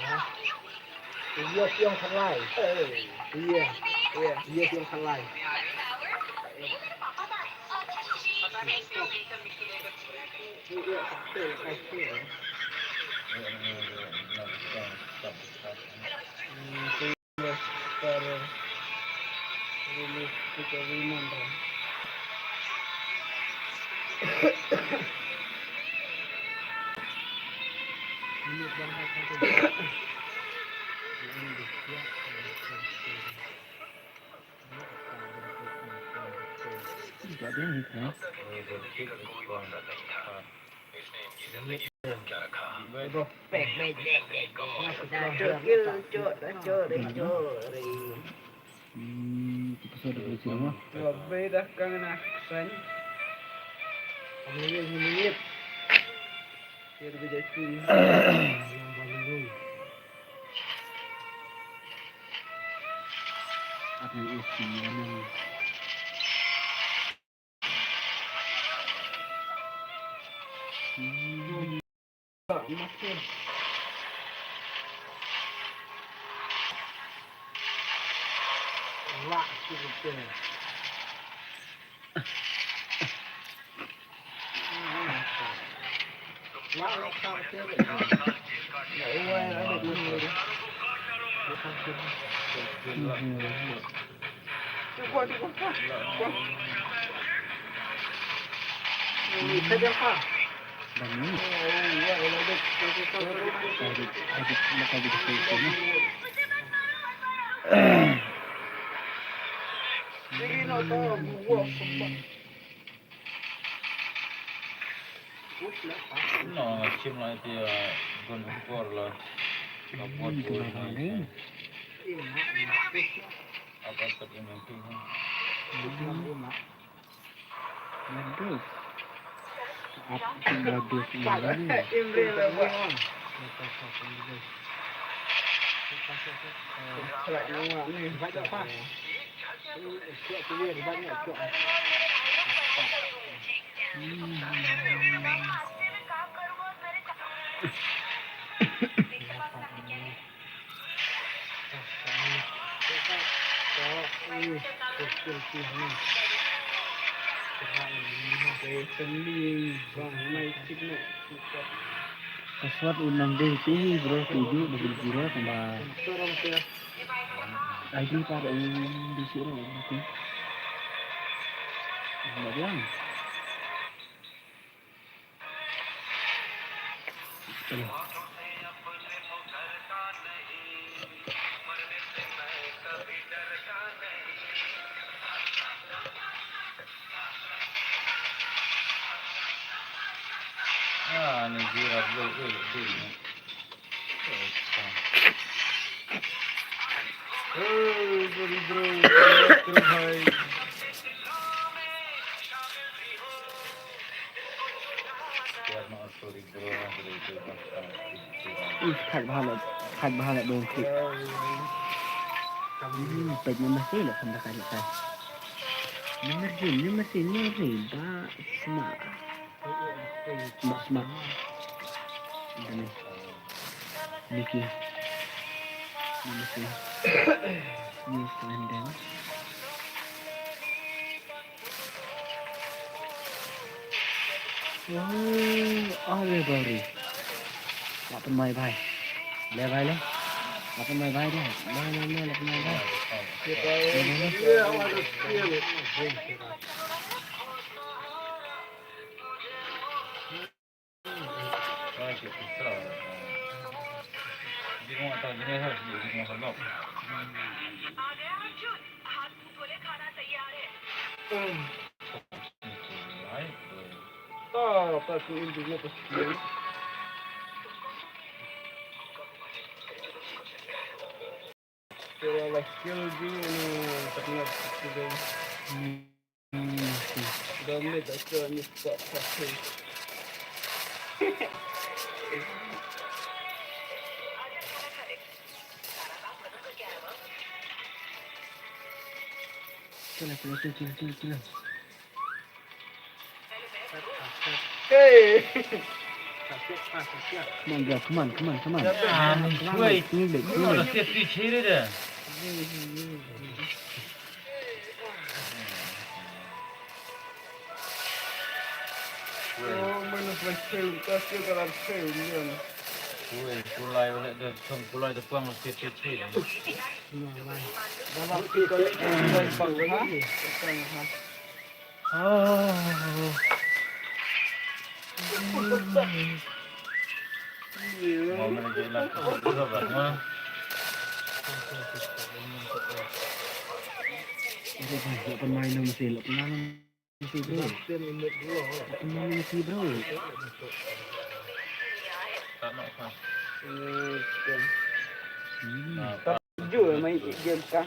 Ïa, ïa, ïa, ïa, ïa, ïa, ïa. Hmm, tu pasal dia boleh cerita. Apa yang isi ni? Hmm. No, chim lai ti, ah, gun por la. Ka por por ni. Apa tak ini tu? Aduh. Apa tu bagus ini? Password u nang dei te bro, tujuh double zero kumba. I D par u di siro tu. Nggak bilang. Ah, ni gira bro, eh, eh. Eh, sorry bro, sorry bhai. Ih, khat bha la, khat bha la dong klik. Hmm, pek ni mesti la khan da kai la kai. Ni mesti, ni mesti, ni mesti ba sma. Ba sma. Ini. Niki. Ni mesti. Ni selen dong. Oh, are bari. Lah pynmai bhai. Le bhai le. Lah pynmai bhai le. Le, le, le, lah pynmai bhai. Le, le, le. Hey! Come on, girl, come on, come on, come on. Come on, come on, come on. Jul main game ka.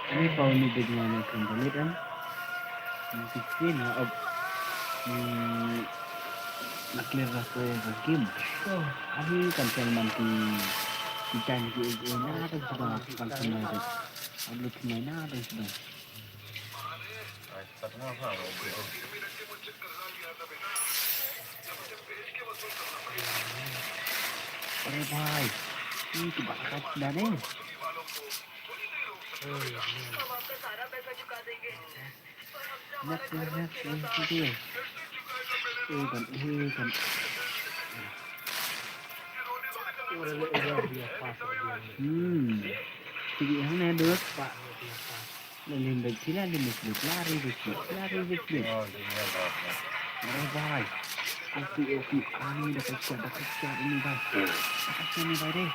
Ini pau ni big man kan dalit am. Ni sixteen na ob. Ni na clear na ko ya game. Ani kan tel man ki ki chan ki e na ta sudah kan semai ta. Upload semai na ta sudah. अरे भाई, ये तो बात ना नहीं। Next, next, next, next. Eh, kan, eh, kan. Hmm. Sige, ang na, dude. Lalim bad sila, lalim bad sila, lari bad sila, lari bad sila. Aray bhai. Oke, oke, ani da kachat, da kachat ini bhai. Da kachat ini bhai deh.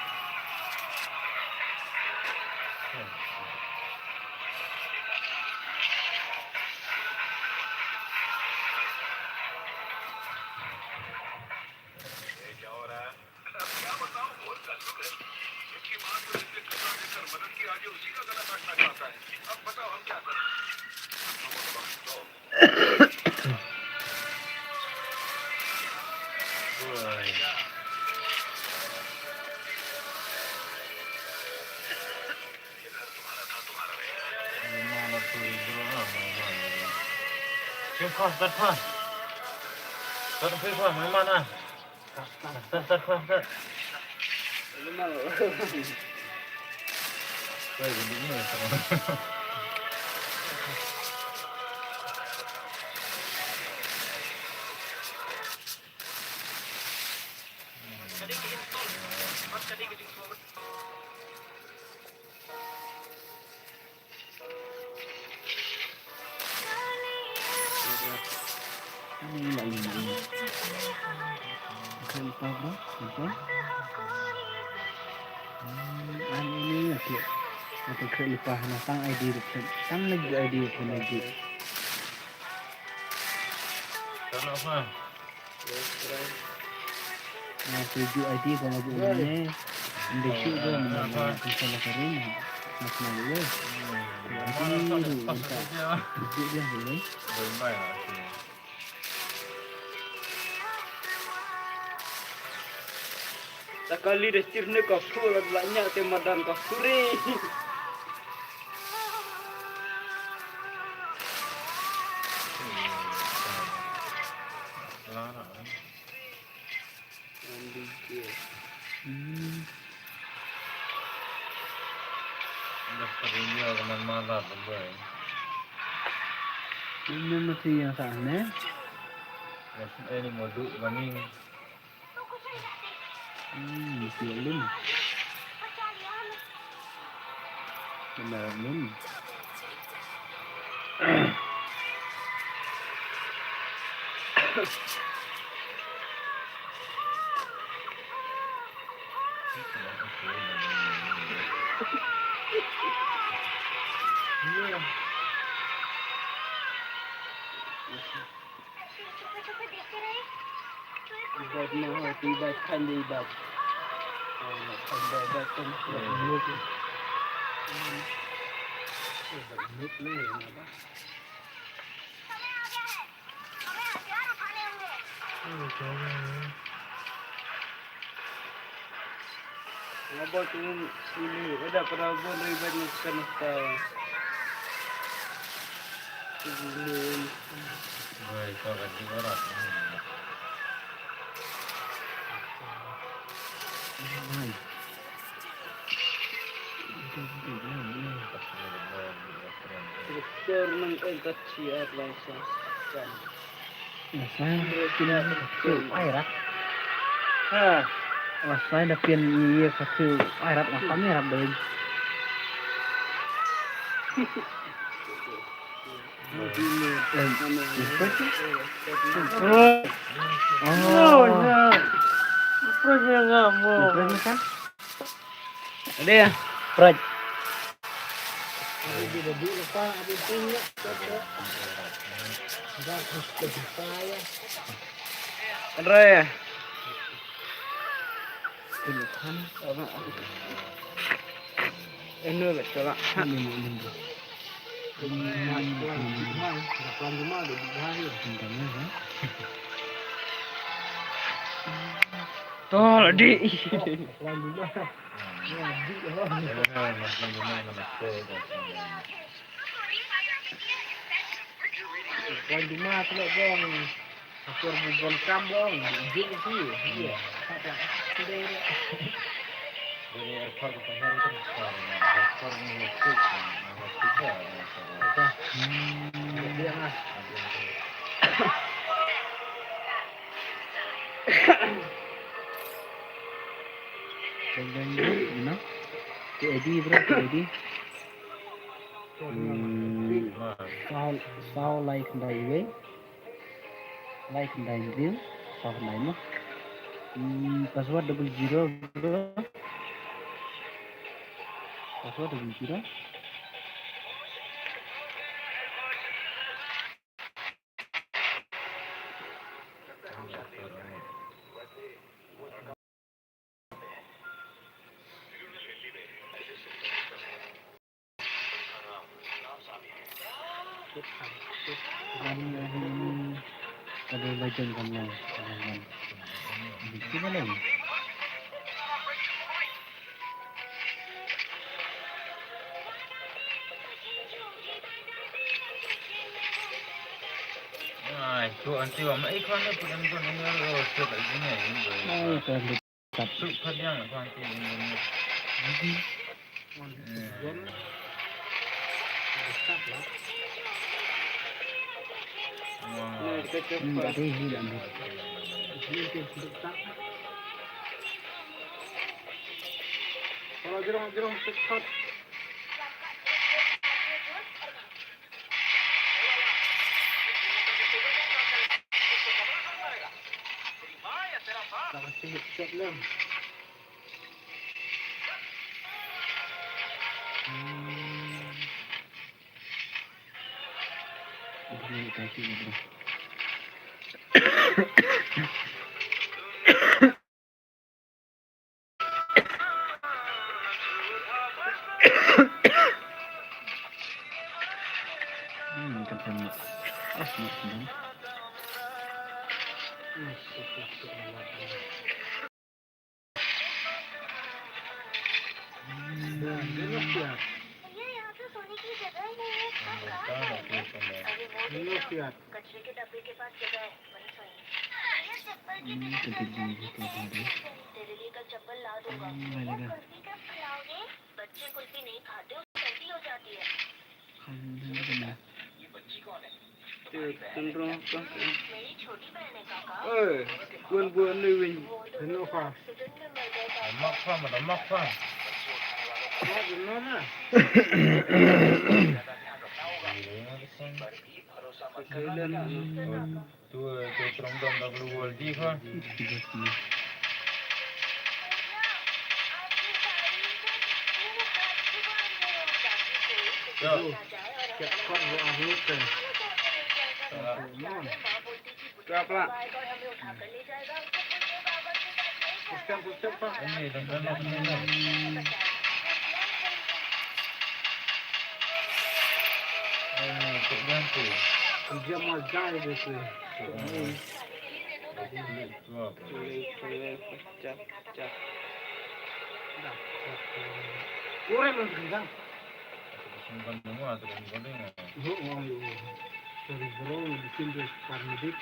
Ni la ïa ni. Kren pa bro, kren pa. Hmm, ani ni, okay. Okay, kren pa na tang I D ruh kren. Tang lagi I D ruh kren lagi. Turn off lah. Na tu ju I D ko lagi ni. Inde shu ko ni. Apa? Kita nak kering. Nak nak ni. Hmm. Jadi ruh kita. Jadi dia ni. Bermain lah. Sa kali da stir ne ka phul la nya te madan ka suri. Hmm. Dah kerja dengan malas, boy. Ini mesti yang sana. Mas, eh, ini modul bani. Hmm, mesti lim. Kena lim. Ngaba tu ini, ada para bon dari banyak kan ta. Ini. Oi, kau kan di barat. Doktor nang engkat siar langsung. Kan. Nga sa kin ka thil ai rat. Ha. Nga sa da pyn ïa ka thil ai rat nga sa ïa rat dei. Em, oh. Oh, ya. Improve ïa nga mo. Improve kan? Ade, praj. Andre. Eno le chala. Tol di. Wan juma tu lah bang. Akur bubon kambang, jin tu. Iya. Dari airport ke pasar itu besar. Airport ni masuk, masuk ke. Dia lah. Bang, bang, bang, you know? K A D, bro, K A D. Hmm, saw, saw lai khyndai wei. Lai khyndai wei. Saw khyndai mo. Hmm, password double zero, bro. Password double zero. Ada bajang kamu, kamu. Di sini mana? Ai, tu anti wa mai kwan tu yang tu ni lo tu kat sini. Ai, tu anti. Satu kali yang kwan tu ni. कचरे के डब्बे के पास जगह है, वहीं सोएंगे। ये चप्पल की हम्म, तो दिख जाएगी, तो उठा दो। तेरे लिए कल चप्पल ला दूंगा। हम्म, वो कुल्फी कब खिलाओगे? बच्चे कुल्फी नहीं खाते, उन्हें सर्दी हो जाती है। खाने में तो नहीं। ये बच्ची कौन है? Te tynrong ka. मेरी छोटी बहन है काका। Oi, bun bun ni win. वो तो एक्सीडेंट में मर गए काका। Mak pha, ma mak pha. Mak pha. Thailand. Tu, tu trong dom da lu wal di kha. Yo. Kya khat wa ahut kan. Trap lah. Push up, push up, Pak. Ini, dan, dan, dan, dan. Ini, cek dia tu. Dia mau jai dia tu. Cek dia. Cek dia, cek dia. Pecah, pecah. Dah. Kurang lagi, Bang. Simpan semua, terus simpan semua. Yo, oh, yo. Sorry, bro, bikin terus paramedic.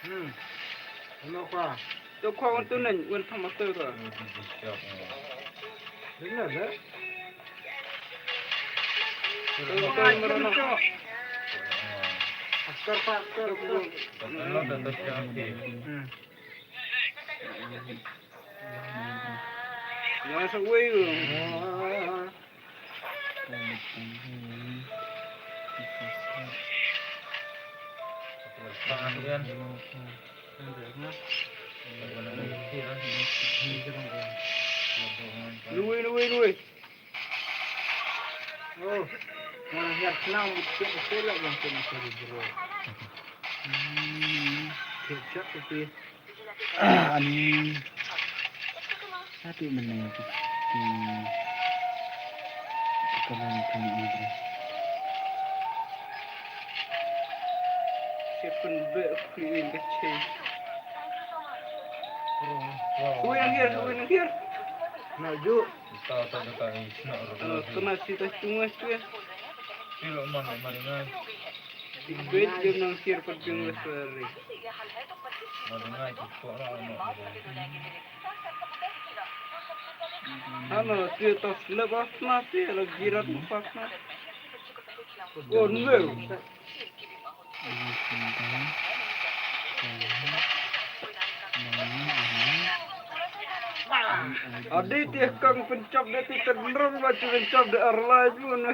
Hmm. Ano ka? To ko un tu nen, un thama tu ka. Ringa da? To ko un ringa. Askar pa, askar pa. Hmm. Yang sa wei. Lui, lui, lui. Oh, mana hiar senang, betul, betul lah, bang, kena cari bro. Hmm, kecap tapi. Ani. Satu menit. Hmm. Kaman kini ni. Siapa ber kuing kecil. Kuing yang hiar, kuing yang hiar. Nak juk. Tahu, tahu, tahu. Kena cerita cuma tu ya. Silo man, man, man. Bit jam nang sir per jam wes hari. Hano, tu tas lepas na, tu lagi rat pas na. Oh, no. Adi tiah kang pencap dia ti tendrong baca pencap dia arlai pun.